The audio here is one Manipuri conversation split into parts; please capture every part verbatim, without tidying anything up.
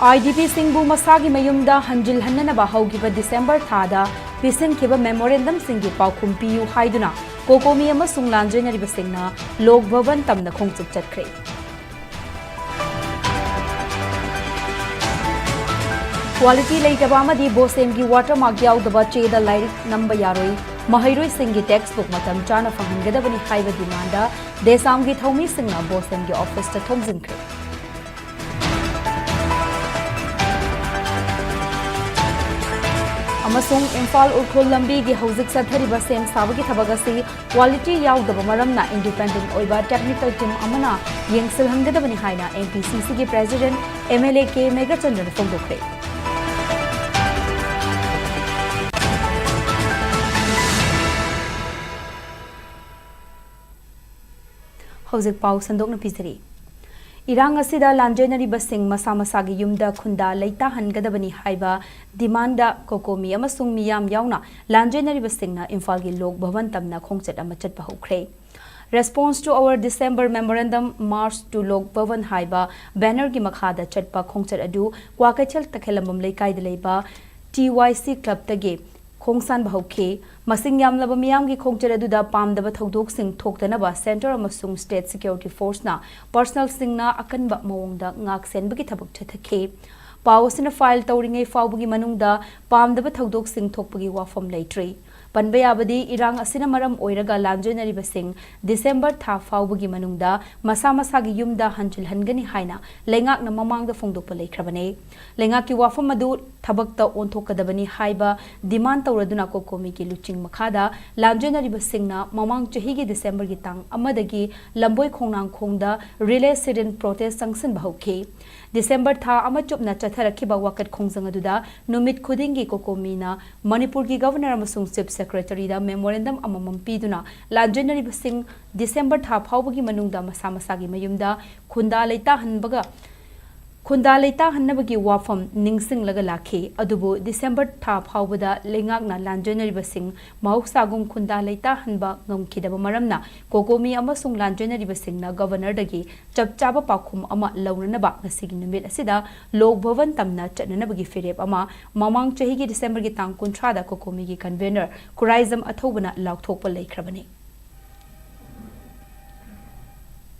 IDPꯁꯤꯡꯕꯨ ꯃꯁꯥꯒꯤ ꯃꯌꯨꯝꯗ ꯍꯟꯖꯤꯜꯍꯟꯅꯅꯕ ꯍꯧꯈꯤꯕ ꯗꯤꯁꯦꯝꯕꯔ ꯊꯥꯗ ꯄꯤꯁꯤꯟꯈꯤꯕ memorandumꯁꯤꯡꯒꯤ ꯄꯥꯎꯈꯨꯝ ꯄꯤꯌꯨ ꯍꯥꯏꯗꯨꯅ COCOMI ꯑꯃꯁꯨꯡ ꯂꯥꯟꯖꯦꯟꯅꯔꯤꯕꯁꯤꯡꯅ ꯂꯣꯛ ꯚꯕꯟ ꯇꯝꯅ ꯈꯣꯡꯆꯠ ꯆꯠꯈ꯭ꯔꯦ꯫ Quality ꯂꯩꯇꯕ ꯑꯃꯗꯤ BOSEMꯒꯤ watermark ꯌꯥꯎꯗꯕ ꯆꯦꯗ ꯂꯥꯏꯔꯤꯛ ꯅꯝꯕ ꯌꯥꯔꯣꯏ꯫ ꯃꯍꯩꯔꯣꯏꯁꯤꯡꯒꯤ textbook ꯃꯇꯝ ꯆꯥꯅ ꯐꯪꯍꯟꯒꯗꯕꯅꯤ ꯍꯥꯏꯕ demandꯗ DESAMꯒꯤ ꯊꯧꯃꯤꯁꯤꯡꯅ BOSEMꯒꯤ officeꯇ ꯊꯣꯝꯖꯤꯟꯈ꯭ꯔꯦ꯫ ꯑꯃꯁꯨꯡ ꯏꯝꯐꯥꯜ ꯎꯈ꯭ꯔꯨꯜ ꯂꯝꯕꯤꯒꯤ ꯍꯧꯖꯤꯛ ꯆꯠꯊꯔꯤꯕ ꯁꯦꯝ ꯁꯥꯕꯒꯤ ꯊꯕꯛ ꯑꯁꯤ quality ꯌꯥꯎꯗꯕ ꯃꯔꯝꯅ independent ꯑꯣꯏꯕ technical team ꯑꯃꯅ ꯌꯦꯡꯁꯤꯜꯍꯟꯒꯗꯕꯅꯤ ꯍꯥꯏꯅ MPCCꯒꯤ president MLA K ꯃꯦꯘꯆꯟꯗ꯭ꯔꯅ ꯐꯣꯡꯗꯣꯛꯈ꯭ꯔꯦ꯫ ꯍꯧꯖꯤꯛ ꯄꯥꯎ ꯁꯟꯗꯣꯛꯅ ꯄꯤꯖꯔꯤ꯫ ꯏꯔꯥꯡ ꯑꯁꯤꯗ ꯂꯥꯟꯖꯦꯟꯅꯔꯤꯕꯁꯤꯡ ꯃꯁꯥ ꯃꯁꯥꯒꯤ ꯌꯨꯝꯗ ꯈꯨꯟꯗꯥ ꯂꯩꯇꯥꯍꯟꯒꯗꯕꯅꯤ ꯍꯥꯏꯕ demandꯗ COCOMI ꯑꯃꯁꯨꯡ ꯃꯤꯌꯥꯝ ꯌꯥꯎꯅ ꯂꯥꯟꯖꯦꯟꯅꯔꯤꯕꯁꯤꯡꯅ ꯏꯝꯐꯥꯜꯒꯤ ꯂꯣꯛ ꯚꯕꯟ ꯇꯝꯅ ꯈꯣꯡꯆꯠ ꯑꯃ ꯆꯠꯄ ꯍꯧꯈ꯭ꯔꯦ꯫ Response to our December memorandum, March to Lok Bhavan ꯍꯥꯏꯕ bannerꯒꯤ ꯃꯈꯥꯗ ꯆꯠꯄ ꯈꯣꯡꯆꯠ ꯑꯗꯨ ꯀ꯭ꯋꯥꯀꯩꯊꯦꯜ ꯇꯈꯦꯂꯝꯕꯝ ꯂꯩꯀꯥꯏꯗ ꯂꯩꯕ TYC clubꯇꯒꯤ ꯈꯣꯡꯁꯥꯟꯕ ꯍꯧꯈꯤ꯫ ꯃꯁꯤꯡ ꯌꯥꯝꯂꯕ ꯃꯤꯌꯥꯝꯒꯤ ꯈꯣꯡꯆꯠ ꯑꯗꯨꯗ ꯄꯥꯝꯗꯕ ꯊꯧꯗꯣꯛꯁꯤꯡ ꯊꯣꯛꯇꯅꯕ centre ꯑꯃꯁꯨꯡ state security forceꯅ personnelꯁꯤꯡꯅ ꯑꯀꯟꯕ ꯃꯑꯣꯡꯗ ꯉꯥꯛ ꯁꯦꯟꯕꯒꯤ ꯊꯕꯛ ꯆꯠꯊꯈꯤ꯫ ꯄꯥꯎ ꯑꯁꯤꯅ file ꯇꯧꯔꯤꯉꯩ ꯐꯥꯎꯕꯒꯤ ꯃꯅꯨꯡꯗ ꯄꯥꯝꯗꯕ ꯊꯧꯗꯣꯛꯁꯤꯡ ꯊꯣꯛꯄꯒꯤ ꯋꯥꯐꯝ ꯂꯩꯇ꯭ꯔꯤ꯫ ꯄꯟꯕ ꯌꯥꯕꯗꯤ, ꯏꯔꯥꯡ ꯑꯁꯤꯅ ꯃꯔꯝ ꯑꯣꯏꯔꯒ ꯂꯥꯟꯖꯦꯟꯅꯔꯤꯕꯁꯤꯡ December ꯊꯥ ꯐꯥꯎꯕꯒꯤ ꯃꯅꯨꯡꯗ ꯃꯁꯥ ꯃꯁꯥꯒꯤ ꯌꯨꯝꯗ ꯍꯟꯖꯤꯜꯍꯟꯒꯅꯤ ꯍꯥꯏꯅ ꯂꯩꯉꯥꯛꯅ ꯃꯃꯥꯡꯗ ꯐꯣꯡꯗꯣꯛꯄ ꯂꯩꯈ꯭ꯔꯕꯅꯤ꯫ ꯂꯩꯉꯥꯛꯀꯤ ꯋꯥꯐꯝ ꯑꯗꯨ ꯊꯕꯛꯇ ꯑꯣꯟꯊꯣꯛꯀꯗꯕꯅꯤ ꯍꯥꯏꯕ demand ꯇꯧꯔꯗꯨꯅ COCOMIꯒꯤ ꯂꯨꯆꯤꯡ ꯃꯈꯥꯗ ꯂꯥꯟꯖꯦꯟꯅꯔꯤꯕꯁꯤꯡꯅ ꯃꯃꯥꯡ ꯆꯍꯤꯒꯤ Decemberꯒꯤ ꯇꯥꯡ ꯑꯃꯗꯒꯤ ꯂꯝꯕꯣꯏ ꯈꯣꯡꯅꯥꯡꯈꯣꯡꯗ relay sit-in protest ꯆꯪꯁꯤꯟꯕ ꯍꯧꯈꯤ꯫ December ꯊꯥ ꯑꯃ ꯆꯨꯞꯅ ꯆꯠꯊꯔꯛꯈꯤꯕ ꯋꯥꯀꯠ ꯈꯣꯡꯖꯪ ꯑꯗꯨꯗ ꯅꯨꯃꯤꯠ ꯈꯨꯗꯤꯡꯒꯤ COCOMIꯅ ꯃꯅꯤꯄꯨꯔꯒꯤ Governor ꯑꯃꯁꯨꯡ Chief Secretaryꯗ memorandum ꯑꯃꯃꯝ ꯄꯤꯗꯨꯅ ꯂꯥꯟꯖꯦꯟꯅꯔꯤꯕꯁꯤꯡ December ꯊꯥ ꯐꯥꯎꯕꯒꯤ ꯃꯅꯨꯡꯗ ꯃꯁꯥ ꯃꯁꯥꯒꯤ ꯃꯌꯨꯝꯗ ꯈꯨꯟꯗꯥ ꯂꯩꯇꯥꯍꯟꯕꯒ ꯈꯨꯟꯗꯥ ꯂꯩꯇꯥꯍꯟꯅꯕꯒꯤ ꯋꯥꯐꯝ ꯅꯤꯡꯁꯤꯡꯂꯒ ꯂꯥꯛꯈꯤ, ꯑꯗꯨꯕꯨ ꯗꯤꯁꯦꯝꯕꯔ ꯊꯥ ꯐꯥꯎꯕꯗ ꯂꯩꯉꯥꯛꯅ ꯂꯥꯟꯖꯦꯟꯅꯔꯤꯕꯁꯤꯡ ꯃꯍꯧꯁꯥꯒꯨꯝ ꯈꯨꯟꯗꯥ ꯂꯩꯇꯥꯍꯟꯕ ꯉꯝꯈꯤꯗꯕ ꯃꯔꯝꯅ ꯀꯣꯀꯣꯃꯤ ꯑꯃꯁꯨꯡ ꯂꯥꯟꯖꯦꯟꯅꯔꯤꯕꯁꯤꯡꯅ ꯒꯕꯔꯅꯔꯗꯒꯤ ꯆꯞ ꯆꯥꯕ ꯄꯥꯎꯈꯨꯝ ꯑꯃ ꯂꯧꯅꯅꯕ ꯉꯁꯤꯒꯤ ꯅꯨꯃꯤꯠ ꯑꯁꯤꯗ ꯂꯣꯛ ꯚꯕꯟ ꯇꯝꯅ ꯆꯠꯅꯅꯕꯒꯤ ꯐꯤꯔꯦꯞ ꯑꯃ ꯃꯃꯥꯡ ꯆꯍꯤꯒꯤ ꯗꯤꯁꯦꯝꯕꯔꯒꯤ ꯇꯥꯡ ꯀꯨꯟꯊ꯭ꯔꯥꯗ ꯀꯣꯀꯣꯃꯤꯒꯤ ꯀꯟꯚꯦꯅꯔ ꯈꯨꯔꯥꯏꯖꯝ ꯑꯊꯧꯕꯅ ꯂꯥꯎꯊꯣꯛꯄ ꯂꯩꯈ꯭ꯔꯕꯅꯤ꯫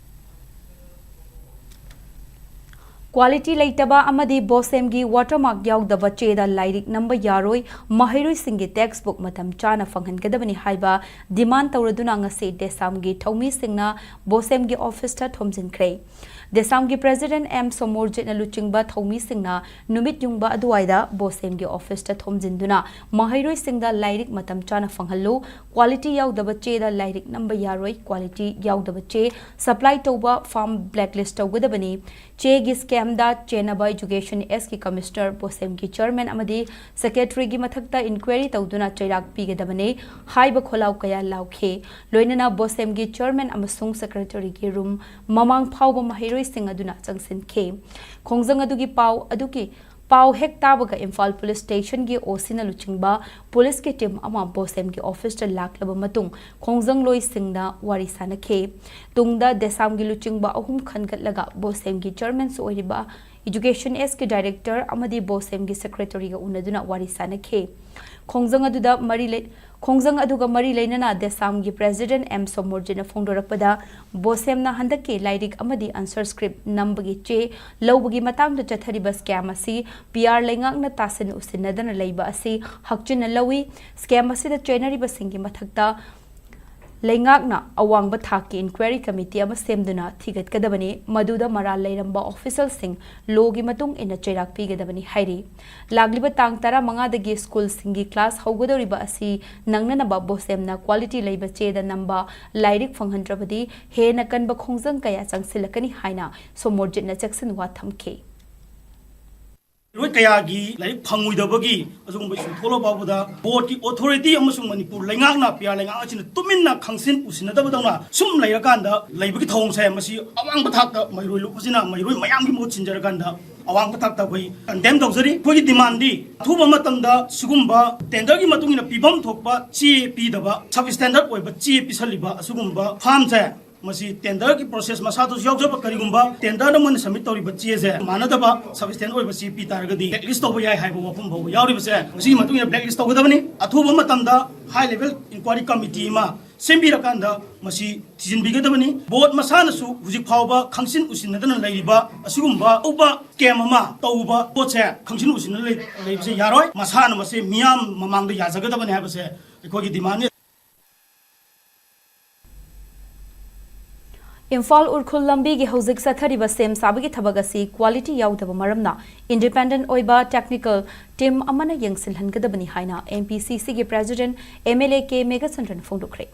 ꯀ꯭ꯋꯥꯂꯤꯇꯤ ꯂꯩꯇꯕ ꯑꯃꯗꯤ ꯕꯣꯁꯦꯝꯒꯤ ꯋꯥꯇꯔꯃꯥꯔꯛ ꯌꯥꯎꯗꯕ ꯆꯦꯗ ꯂꯥꯏꯔꯤꯛ ꯅꯝꯕ ꯌꯥꯔꯣꯏ, ꯃꯍꯩꯔꯣꯏꯁꯤꯡꯒꯤ ꯇꯦꯛꯁꯕꯨꯛ ꯃꯇꯝ ꯆꯥꯅ ꯐꯪꯍꯟꯒꯗꯕꯅꯤ ꯍꯥꯏꯕ ꯗꯤꯃꯥꯟ ꯇꯧꯔꯗꯨꯅ ꯉꯁꯤ ꯗꯦꯁꯥꯝꯒꯤ ꯊꯧꯃꯤꯁꯤꯡꯅ ꯕꯣꯁꯦꯝꯒꯤ ꯑꯣꯐꯤꯁꯇ ꯊꯣꯝꯖꯤꯟꯈ꯭ꯔꯦ꯫ ꯗꯦꯁꯥꯝꯒꯤ ꯄ꯭ꯔꯦꯁꯤꯗꯦꯟꯠ ꯑꯦꯝ ꯁꯣꯃꯣꯔꯖꯤꯠꯅ ꯂꯨꯆꯤꯡꯕ ꯊꯧꯃꯤꯁꯤꯡꯅ ꯅꯨꯃꯤꯠ ꯌꯨꯡꯕ ꯑꯗꯨꯋꯥꯏꯗ ꯕꯣꯁꯦꯝꯒꯤ ꯑꯣꯐꯤꯁꯇ ꯊꯣꯝꯖꯤꯟꯗꯨꯅ ꯃꯍꯩꯔꯣꯏꯁꯤꯡꯗ ꯂꯥꯏꯔꯤꯛ ꯃꯇꯝ ꯆꯥꯅ ꯐꯪꯍꯜꯂꯨ, ꯀ꯭ꯋꯥꯂꯤꯇꯤ ꯌꯥꯎꯗꯕ ꯆꯦꯗ ꯂꯥꯏꯔꯤꯛ ꯅꯝꯕ ꯌꯥꯔꯣꯏ, ꯀ꯭ꯋꯥꯂꯤꯇꯤ ꯌꯥꯎꯗꯕ ꯆꯦ ꯁꯄ꯭ꯂꯥꯏ ꯇꯧꯕ ꯐꯥꯔꯝ ꯕ꯭ꯂꯦꯛꯂꯤꯁ ꯇꯧꯒꯗꯕꯅꯤ, ꯆꯦꯒꯤ ꯁ꯭ꯀꯦꯝꯗ ꯆꯦꯟꯅꯕ ꯏꯗꯨꯀꯦꯁꯟ ꯑꯦꯁꯀꯤ ꯀꯃꯤꯁꯅꯔ, ꯕꯣꯁꯦꯝꯒꯤ ꯆꯤꯌꯔꯃꯦꯟ ꯑꯃꯗꯤ ꯁꯦꯀ꯭ꯔꯦꯇꯔꯤꯒꯤ ꯃꯊꯛꯇ ꯏꯟꯀ꯭ꯋꯥꯏꯔꯤ ꯇꯧꯗꯨꯅ ꯆꯩꯔꯥꯛ ꯄꯤꯒꯗꯕꯅꯤ ꯍꯥꯏꯕ ꯈꯣꯜꯂꯥꯎ ꯀꯌꯥ ꯂꯥꯎꯈꯤ꯫ ꯂꯣꯏꯅꯅ ꯕꯣꯁꯦꯝꯒꯤ ꯆꯤꯌꯔꯃꯦꯟ ꯑꯃꯁꯨꯡ ꯁꯦꯀ꯭ꯔꯦꯇꯔꯤꯒꯤ ꯔꯨꯝ ꯃꯃꯥꯡ ꯐꯥꯎꯕ ꯃꯍꯩꯔꯣꯏꯁꯤꯡ ꯑꯗꯨꯅ ꯆꯪꯁꯤꯟꯈꯤ꯫ ꯈꯣꯡꯖꯪ ꯑꯗꯨꯒꯤ ꯄꯥꯎ ꯑꯗꯨꯒꯤ ꯄꯥꯎ ꯍꯦꯛ ꯇꯥꯕꯒ ꯏꯝꯐꯥꯜ ꯄꯨꯂꯤꯁ ꯁ꯭ꯇꯦꯁꯟꯒꯤ ꯑꯣ ꯁꯤꯅ ꯂꯨꯆꯤꯡꯕ ꯄꯨꯂꯤꯁꯀꯤ ꯇꯤꯝ ꯑꯃ ꯕꯣꯁꯦꯝꯒꯤ ꯑꯣꯐꯤꯁꯇ ꯂꯥꯛꯂꯕ ꯃꯇꯨꯡ ꯈꯣꯡꯖꯪꯂꯣꯏꯁꯤꯡꯅ ꯋꯥꯔꯤ ꯁꯥꯅꯈꯤ꯫ ꯇꯨꯡꯗ ꯗꯦꯁꯥꯝꯒꯤ ꯂꯨꯆꯤꯡꯕ ꯑꯍꯨꯝ ꯈꯟꯒꯠꯂꯒ ꯕꯣꯁꯦꯝꯒꯤ ꯆꯤꯌꯔꯃꯦꯟꯁꯨ ꯑꯣꯏꯔꯤꯕ ꯏꯗꯨꯀꯦꯁꯟ ꯑꯦꯁꯀꯤ ꯗꯥꯏꯔꯦꯛꯇꯔ ꯑꯃꯗꯤ ꯕꯣꯁꯦꯝꯒꯤ ꯁꯦꯀ꯭ꯔꯦꯇꯔꯤꯒ ꯎꯅꯗꯨꯅ ꯋꯥꯔꯤ ꯁꯥꯅꯈꯤ꯫ ꯈꯣꯡꯖꯪ ꯑꯗꯨꯗ ꯃꯔꯤ ꯂꯩ-, ꯈꯣꯡꯖꯪ ꯑꯗꯨꯒ ꯃꯔꯤ ꯂꯩꯅꯅ ꯗꯦꯁꯥꯝꯒꯤ ꯄ꯭ꯔꯦꯁꯤꯗꯦꯟꯠ ꯑꯦꯝ ꯁꯣꯃꯣꯔꯖꯤꯠꯅ ꯐꯣꯡꯗꯣꯔꯛꯄꯗ, ꯕꯣꯁꯦꯝꯅ ꯍꯟꯗꯛꯀꯤ ꯂꯥꯏꯔꯤꯛ ꯑꯃꯗꯤ ꯑꯟꯁꯔ ꯁ꯭ꯀ꯭ꯔꯤꯞ ꯅꯝꯕꯒꯤ ꯆꯦ ꯂꯧꯕꯒꯤ ꯃꯇꯥꯡꯗ ꯆꯠꯊꯔꯤꯕ ꯁ꯭ꯀꯦꯝ ꯑꯁꯤ ꯄꯤ ꯑꯥꯔ ꯂꯩꯉꯥꯛꯅ ꯇꯥꯁꯤꯟ ꯎꯁꯤꯟꯅꯗꯅ ꯂꯩꯕ ꯑꯁꯤ ꯍꯛꯆꯤꯟꯅ ꯂꯧꯏ꯫ ꯁ꯭ꯀꯦꯝ ꯑꯁꯤꯗ ꯆꯦꯟꯅꯔꯤꯕꯁꯤꯡꯒꯤ ꯃꯊꯛꯇ ꯂꯩꯉꯥꯛꯅ ꯑꯋꯥꯡꯕ ꯊꯥꯛꯀꯤ ꯏꯟꯀ꯭ꯋꯥꯏꯔꯤ ꯀꯃꯤꯇꯤ ꯑꯃ ꯁꯦꯝꯗꯨꯅ ꯊꯤꯒꯠꯀꯗꯕꯅꯤ, ꯃꯗꯨꯗ ꯃꯔꯥꯜ ꯂꯩꯔꯝꯕ ꯑꯣꯐꯤꯁꯤꯌꯦꯜꯁꯤꯡ ꯂꯣꯒꯤ ꯃꯇꯨꯡ ꯏꯟꯅ ꯆꯩꯔꯥꯛ ꯄꯤꯒꯗꯕꯅꯤ ꯍꯥꯏꯔꯤ꯫ ꯂꯥꯛꯂꯤꯕ ꯇꯥꯡ ꯇꯔꯥꯃꯉꯥꯗꯒꯤ ꯁ꯭ꯀꯨꯜꯁꯤꯡꯒꯤ ꯀ꯭ꯂꯥꯁ ꯍꯧꯒꯗꯧꯔꯤꯕ ꯑꯁꯤ ꯅꯪꯅꯅꯕ ꯕꯣꯁꯦꯝꯅ ꯀ꯭ꯋꯥꯂꯤꯇꯤ ꯂꯩꯕ ꯆꯦꯗ ꯅꯝꯕ ꯂꯥꯏꯔꯤꯛ ꯐꯪꯍꯟꯗ꯭ꯔꯕꯗꯤ ꯍꯦꯟꯅ ꯀꯟꯕ ꯈꯣꯡꯖꯪ ꯀꯌꯥ ꯆꯪꯁꯤꯜꯂꯛꯀꯅꯤ ꯍꯥꯏꯅ ꯁꯣꯃꯣꯔꯖꯤꯠꯅ ꯆꯦꯛꯁꯤꯟꯋꯥ ꯊꯝꯈꯤ꯫ ꯃꯤꯑꯣꯏ ꯀꯌꯥꯒꯤ ꯂꯥꯏꯔꯤꯛ ꯐꯪꯉꯣꯏꯗꯕꯒꯤ ꯑꯁꯤꯒꯨꯝꯕ ꯏꯁꯨ ꯊꯣꯛꯂꯛꯄ ꯐꯥꯎꯕꯗ ꯕꯣꯔꯗꯀꯤ ꯑꯣꯊꯣꯔꯤꯇꯤ ꯑꯃꯁꯨꯡ ꯃꯅꯤꯄꯨꯔ ꯂꯩꯉꯥꯛꯅ, ꯄꯤ ꯑꯥꯔ ꯂꯩꯉꯥꯛ ꯑꯁꯤꯅ ꯇꯨꯃꯤꯟꯅ ꯈꯪꯁꯤꯟ ꯎꯁꯤꯟꯅꯗꯕꯗꯧꯅ ꯁꯨꯝ ꯂꯩꯔꯀꯥꯟꯗ ꯂꯩꯕꯒꯤ ꯊꯧꯑꯣꯡꯁꯦ ꯃꯁꯤ ꯑꯋꯥꯡꯕ ꯊꯥꯛꯇ ꯃꯍꯩꯔꯣꯏ ꯂꯨꯞꯄꯁꯤꯅ ꯃꯍꯩꯔꯣꯏ ꯃꯌꯥꯝꯒꯤ ꯃꯍꯨꯠ ꯁꯤꯟꯖꯔꯀꯥꯟꯗ ꯑꯋꯥꯡꯕ ꯊꯥꯛꯇ ꯑꯩꯈꯣꯏ ꯀꯟꯗꯦꯝ ꯇꯧꯖꯔꯤ꯫ ꯑꯩꯈꯣꯏꯒꯤ ꯗꯤꯃꯥꯟꯗꯤ ꯑꯊꯨꯕ ꯃꯇꯝꯗ ꯁꯤꯒꯨꯝꯕ ꯇꯦꯟꯗꯔꯒꯤ ꯃꯇꯨꯡ ꯏꯟꯅ ꯄꯤꯐꯝ ꯊꯣꯛꯄ ꯆꯦ ꯄꯤꯗꯕ, ꯁꯕ ꯁ꯭ꯇꯦꯟꯗꯔꯗ ꯑꯣꯏꯕ ꯆꯦ ꯄꯤꯁꯜꯂꯤꯕ ꯑꯁꯤꯒꯨꯝꯕ ꯐꯥꯔꯝꯁꯦ ꯃꯁꯤ ꯇꯦꯟꯗꯔꯒꯤ ꯄ꯭ꯔꯣꯁꯦꯁ ꯃꯁꯥꯗꯁꯨ ꯌꯥꯎꯖꯕ, ꯀꯔꯤꯒꯨꯝꯕ ꯇꯦꯟꯗꯔꯗ ꯃꯣꯏꯅ ꯁꯕꯃꯤꯠ ꯇꯧꯔꯤꯕ ꯆꯦꯁꯦ ꯃꯥꯟꯅꯗꯕ ꯁꯕ ꯁ꯭ꯇꯦꯟꯗꯔꯗ ꯑꯣꯏꯕ ꯆꯦ ꯄꯤ ꯇꯥꯔꯒꯗꯤ ꯕ꯭ꯂꯦꯛ ꯂꯤꯁ ꯇꯧꯕ ꯌꯥꯏ ꯍꯥꯏꯕ ꯋꯥꯐꯝ ꯐꯥꯎꯕ ꯌꯥꯎꯔꯤꯕꯁꯦ ꯃꯁꯤꯒꯤ ꯃꯇꯨꯡ ꯏꯟꯅ ꯕ꯭ꯂꯦꯛ ꯂꯤꯁ ꯇꯧꯒꯗꯕꯅꯤ꯫ ꯑꯊꯨꯕ ꯃꯇꯝꯗ ꯍꯥꯏ ꯂꯦꯚꯦꯜ ꯏꯟꯀ꯭ꯋꯥꯏꯔꯤ ꯀꯃꯤꯇꯤ ꯑꯃ ꯁꯦꯝꯕꯤꯔꯀꯥꯟꯗ ꯃꯁꯤ ꯊꯤꯖꯤꯟꯕꯤꯒꯗꯕꯅꯤ꯫ ꯕꯣꯔꯗ ꯃꯁꯥꯅꯁꯨ ꯍꯧꯖꯤꯛ ꯐꯥꯎꯕ ꯈꯪꯁꯤꯟ ꯎꯁꯤꯟꯅꯗꯅ ꯂꯩꯔꯤꯕ ꯑꯁꯤꯒꯨꯝꯕ ꯑꯆꯧꯕ ꯁ꯭ꯀꯦꯝ ꯑꯃ ꯇꯧꯕ ꯄꯣꯠꯁꯦ ꯈꯪꯁꯤꯟ ꯎꯁꯤꯟꯅ ꯂꯩ-, ꯂꯩꯕꯁꯦ ꯌꯥꯔꯣꯏ꯫ ꯃꯁꯥꯅ ꯃꯁꯤ ꯃꯤꯌꯥꯝ ꯃꯃꯥꯡꯗ ꯌꯥꯖꯒꯗꯕꯅꯤ ꯍꯥꯏꯕꯁꯦ ꯑꯩꯈꯣꯏꯒꯤ ꯗꯤꯃꯥꯟꯅꯤ꯫ ꯏꯝꯐꯥꯜ ꯎꯔꯈꯨꯜ ꯂꯝꯕꯤꯒꯤ ꯍꯧꯖꯤꯛ ꯆꯠꯊꯔꯤꯕ ꯁꯦꯝ ꯁꯥꯕꯒꯤ ꯊꯕꯛ ꯑꯁꯤ ꯀ꯭ꯋꯥꯂꯤꯇꯤ ꯌꯥꯎꯗꯕ ꯃꯔꯝꯅ ꯏꯟꯗꯤꯄꯦꯟꯗꯦꯟ ꯑꯣꯏꯕ ꯇꯦꯛꯅꯤꯀꯦꯜ ꯇꯤꯝ ꯑꯃꯅ ꯌꯦꯡꯁꯤꯜꯍꯟꯒꯗꯕꯅꯤ ꯍꯥꯏꯅ ꯑꯦꯝ ꯄꯤ ꯁꯤ ꯁꯤꯒꯤ president M L A K ꯃꯦꯘꯆꯟꯗ꯭ꯔꯅ ꯐꯣꯡꯗꯣꯛꯈ꯭ꯔꯦ꯫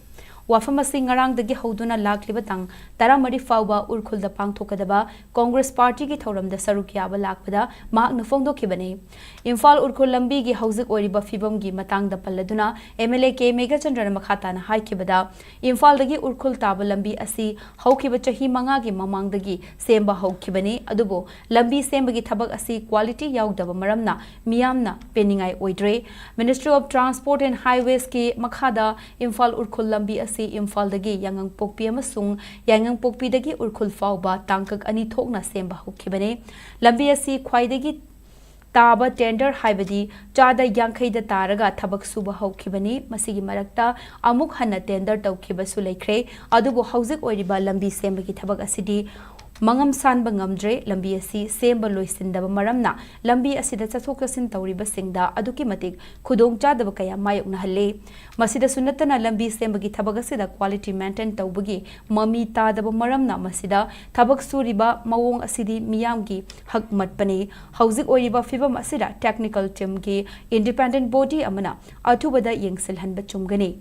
ꯋꯥꯐꯝ ꯑꯁꯤ ꯉꯔꯥꯡꯗꯒꯤ ꯍꯧꯗꯨꯅ ꯂꯥꯛꯂꯤꯕ ꯇꯥꯡ ꯇꯔꯥꯃꯔꯤ ꯐꯥꯎꯕ ꯎꯔꯈꯨꯜꯗ ꯄꯥꯡꯊꯣꯛꯀꯗꯕ ꯀꯣꯡꯒ꯭ꯔꯦꯁ ꯄꯥꯔꯇꯤꯒꯤ ꯊꯧꯔꯝꯗ ꯁꯔꯨꯛ ꯌꯥꯕ ꯂꯥꯛꯄꯗ ꯃꯍꯥꯛꯅ ꯐꯣꯡꯗꯣꯛꯈꯤꯕꯅꯤ꯫ ꯏꯝꯐꯥꯜ ꯎꯔꯈꯨꯜ ꯂꯝꯕꯤꯒꯤ ꯍꯧꯖꯤꯛ ꯑꯣꯏꯔꯤꯕ ꯐꯤꯕꯝꯒꯤ ꯃꯇꯥꯡꯗ ꯄꯜꯂꯗꯨꯅ ꯑꯦꯝ ꯑꯦꯜ ꯑꯦ ꯀꯦ ꯃꯦꯘꯆꯟꯗ꯭ꯔꯅ ꯃꯈꯥ ꯇꯥꯅ ꯍꯥꯏꯈꯤꯕꯗ, ꯏꯝꯐꯥꯜꯗꯒꯤ ꯎꯔꯈꯨꯜ ꯇꯥꯕ ꯂꯝꯕꯤ ꯑꯁꯤ ꯍꯧꯈꯤꯕ ꯆꯍꯤ ꯃꯉꯥꯒꯤ ꯃꯃꯥꯡꯗꯒꯤ ꯁꯦꯝꯕ ꯍꯧꯈꯤꯕꯅꯤ, ꯑꯗꯨꯕꯨ ꯂꯝꯕꯤ ꯁꯦꯝꯕꯒꯤ ꯊꯕꯛ ꯑꯁꯤ ꯀ꯭ꯋꯥꯂꯤꯇꯤ ꯌꯥꯎꯗꯕ ꯃꯔꯝꯅ ꯃꯤꯌꯥꯝꯅ ꯄꯦꯟꯅꯤꯡꯉꯥꯏ ꯑꯣꯏꯗ꯭ꯔꯦ꯫ Ministry of Transport and Highwaysꯀꯤ ꯃꯈꯥꯗ ꯏꯝꯐꯥꯜ ꯎꯔꯈꯨꯜ ꯂꯝꯕꯤ ꯑꯁꯤ ꯏꯝꯐꯥꯜꯗꯒꯤ ꯌꯥꯏꯉꯪꯄꯣꯛꯄꯤ ꯑꯃꯁꯨꯡ ꯌꯥꯏꯉꯪꯄꯣꯛꯄꯤꯗꯒꯤ ꯎꯔꯈꯨꯜ ꯐꯥꯎꯕ ꯇꯥꯡꯀꯛ ꯑꯅꯤ ꯊꯣꯛꯅ ꯁꯦꯝꯕ ꯍꯧꯈꯤꯕꯅꯤ꯫ ꯂꯝꯕꯤ ꯑꯁꯤ ꯈ꯭ꯋꯥꯏꯗꯒꯤ ꯇꯥꯕ ꯇꯦꯟꯗꯔ, ꯍꯥꯏꯕꯗꯤ ꯆꯥꯗ ꯌꯥꯡꯈꯩꯗ ꯇꯥꯔꯒ ꯊꯕꯛ ꯁꯨꯕ ꯍꯧꯈꯤꯕꯅꯤ꯫ ꯃꯁꯤꯒꯤ ꯃꯔꯛꯇ ꯑꯃꯨꯛ ꯍꯟꯅ ꯇꯦꯟꯗꯔ ꯇꯧꯈꯤꯕꯁꯨ ꯂꯩꯈ꯭ꯔꯦ꯫ ꯑꯗꯨꯕꯨ ꯍꯧꯖꯤꯛ ꯑꯣꯏꯔꯤꯕ ꯂꯝꯕꯤ ꯁꯦꯝꯕꯒꯤ ꯊꯕꯛ ꯑꯁꯤꯗꯤ ꯃꯉꯝ ꯁꯥꯟꯕ ꯉꯝꯗ꯭ꯔꯦ꯫ ꯂꯝꯕꯤ ꯑꯁꯤ ꯁꯦꯝꯕ ꯂꯣꯏꯁꯤꯟꯗꯕ ꯃꯔꯝꯅ ꯂꯝꯕꯤ ꯑꯁꯤꯗ ꯆꯠꯊꯣꯛ ꯆꯠꯁꯤꯟ ꯇꯧꯔꯤꯕꯁꯤꯡꯗ ꯑꯗꯨꯛꯀꯤ ꯃꯇꯤꯛ ꯈꯨꯗꯣꯡꯆꯥꯗꯕ ꯀꯌꯥ ꯃꯥꯌꯣꯛꯅꯍꯜꯂꯦ꯫ ꯃꯁꯤꯗꯁꯨ ꯅꯠꯇꯅ ꯂꯝꯕꯤ ꯁꯦꯝꯕꯒꯤ ꯊꯕꯛ ꯑꯁꯤꯗ quality maintain ꯇꯧꯕꯒꯤ ꯃꯃꯤ ꯇꯥꯗꯕ ꯃꯔꯝꯅ ꯃꯁꯤꯗ ꯊꯕꯛ ꯁꯨꯔꯤꯕ ꯃꯑꯣꯡ ꯑꯁꯤꯗꯤ ꯃꯤꯌꯥꯝꯒꯤ ꯍꯛ ꯃꯠꯄꯅꯤ꯫ ꯍꯧꯖꯤꯛ ꯑꯣꯏꯔꯤꯕ ꯐꯤꯚꯝ ꯑꯁꯤꯗ technical teamꯒꯤ independent body ꯑꯃꯅ ꯑꯊꯨꯕꯗ ꯌꯦꯡꯁꯤꯜꯍꯟꯕ ꯆꯨꯝꯒꯅꯤ꯫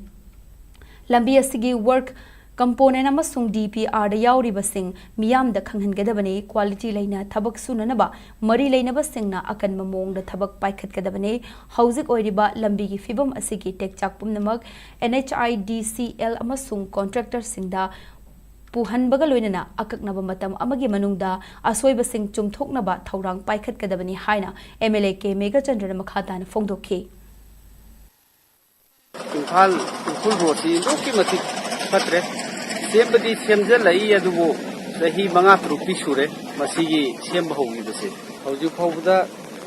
ꯂꯝꯕꯤ ꯑꯁꯤꯒꯤ work ꯀꯝꯄꯣꯅꯦꯟ ꯑꯃꯁꯨꯡ ꯗꯤ ꯄꯤ ꯑꯥꯔꯗ ꯌꯥꯎꯔꯤꯕꯁꯤꯡ ꯃꯤꯌꯥꯝꯗ ꯈꯪꯍꯟꯒꯗꯕꯅꯤ꯫ ꯀ꯭ꯋꯥꯂꯤꯇꯤ ꯂꯩꯅ ꯊꯕꯛ ꯁꯨꯅꯅꯕ ꯃꯔꯤ ꯂꯩꯅꯕꯁꯤꯡꯅ ꯑꯀꯟꯕ ꯃꯑꯣꯡꯗ ꯊꯕꯛ ꯄꯥꯏꯈꯠꯀꯗꯕꯅꯤ꯫ ꯍꯧꯖꯤꯛ ꯑꯣꯏꯔꯤꯕ ꯂꯝꯕꯤꯒꯤ ꯐꯤꯕꯝ ꯑꯁꯤꯒꯤ ꯇꯦꯛꯆꯥꯛ ꯄꯨꯝꯅꯃꯛ and H I D C L ꯑꯃꯁꯨꯡ ꯀꯣꯟꯇ꯭ꯔꯦꯛꯇꯔꯁꯤꯡꯗ ꯄꯨꯍꯟꯕꯒ ꯂꯣꯏꯅꯅ ꯑꯀꯛꯅꯕ ꯃꯇꯝ ꯑꯃꯒꯤ ꯃꯅꯨꯡꯗ ꯑꯁꯣꯏꯕꯁꯤꯡ ꯆꯨꯝꯊꯣꯛꯅꯕ ꯊꯧꯔꯥꯡ ꯄꯥꯏꯈꯠꯀꯗꯕꯅꯤ ꯍꯥꯏꯅ ꯑꯦꯝ ꯑꯦꯜ ꯑꯦ ꯀꯦ ꯃꯦꯘꯆꯟꯗ꯭ꯔꯅ ꯃꯈꯥ ꯇꯥꯅ ꯐꯣꯡꯗꯣꯛꯈꯤ꯫ ꯏꯝꯐꯥꯜ ꯎꯈ꯭ꯔꯨꯜ ꯔꯣꯗꯁꯤ ꯑꯗꯨꯛꯀꯤ ꯃꯇꯤꯛ ꯐꯠꯇ꯭ꯔꯦ꯫ ꯁꯦꯝꯕꯗꯤ ꯁꯦꯝꯖꯤꯜꯂꯛꯏ, ꯑꯗꯨꯕꯨ ꯆꯍꯤ ꯃꯉꯥ ꯇꯔꯨꯛꯇꯤ ꯁꯨꯔꯦ ꯃꯁꯤꯒꯤ ꯁꯦꯝꯕ ꯍꯧꯈꯤꯕꯁꯦ꯫ ꯍꯧꯖꯤꯛ ꯐꯥꯎꯕꯗ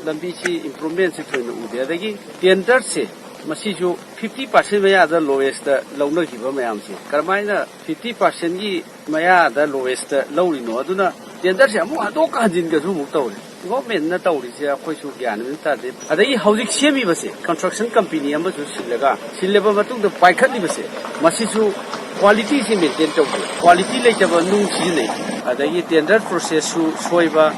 ꯂꯝꯕꯤꯁꯤ ꯏꯝꯄ꯭ꯔꯨꯚꯃꯦꯟꯁꯤ ꯊꯣꯏꯅ ꯎꯗꯦ꯫ ꯑꯗꯒꯤ ꯇꯦꯟꯗꯔꯁꯦ, ꯃꯁꯤꯁꯨ ꯐꯤꯐꯇꯤ ꯄꯥꯔꯁꯦꯟ ꯃꯌꯥꯗ ꯂꯣꯋꯦꯁꯇ ꯂꯧꯅꯈꯤꯕ ꯃꯌꯥꯝꯁꯦ ꯀꯔꯝꯍꯥꯏꯅ ꯐꯤꯐꯇꯤ ꯄꯥꯔꯁꯦꯟꯒꯤ ꯃꯌꯥꯗ ꯂꯣꯋꯦꯁꯇ ꯂꯧꯔꯤꯅꯣ? ꯑꯗꯨꯅ ꯇꯦꯟꯗꯔꯁꯦ ꯑꯃꯨꯛ ꯍꯟꯗꯣꯛꯀ ꯍꯟꯖꯤꯟꯒꯁꯨ ꯑꯃꯨꯛ ꯇꯧꯔꯤ꯫ ꯒꯣꯔꯃꯦꯟꯅ ꯇꯧꯔꯤꯁꯦ ꯑꯩꯈꯣꯏꯁꯨ ꯒ꯭ꯌꯥꯟ ꯑꯃ ꯇꯥꯗꯦ꯫ ꯑꯗꯒꯤ ꯍꯧꯖꯤꯛ ꯁꯦꯝꯃꯤꯕꯁꯦ ꯀꯟꯁꯇ꯭ꯔꯛꯁꯟ ꯀꯝꯄꯦꯅꯤ ꯑꯃꯁꯨ ꯁꯤꯜꯂꯒ, ꯁꯤꯜꯂꯕ ꯃꯇꯨꯡꯗ ꯄꯥꯏꯈꯠꯂꯤꯕꯁꯦ, ꯃꯁꯤꯁꯨ ꯀ꯭ꯋꯥꯂꯤꯇꯤꯁꯤ ꯃꯦꯟꯇꯦꯟ ꯇꯧꯗꯦ꯫ ꯀ꯭ꯋꯥꯂꯤꯇꯤ ꯂꯩꯇꯕ ꯅꯨꯡ ꯁꯤꯖꯤꯟꯅꯩ꯫ ꯑꯗꯒꯤ ꯇꯦꯟꯗꯔ ꯄ꯭ꯔꯣꯁꯦꯁꯁꯨ ꯁꯣꯏꯕ,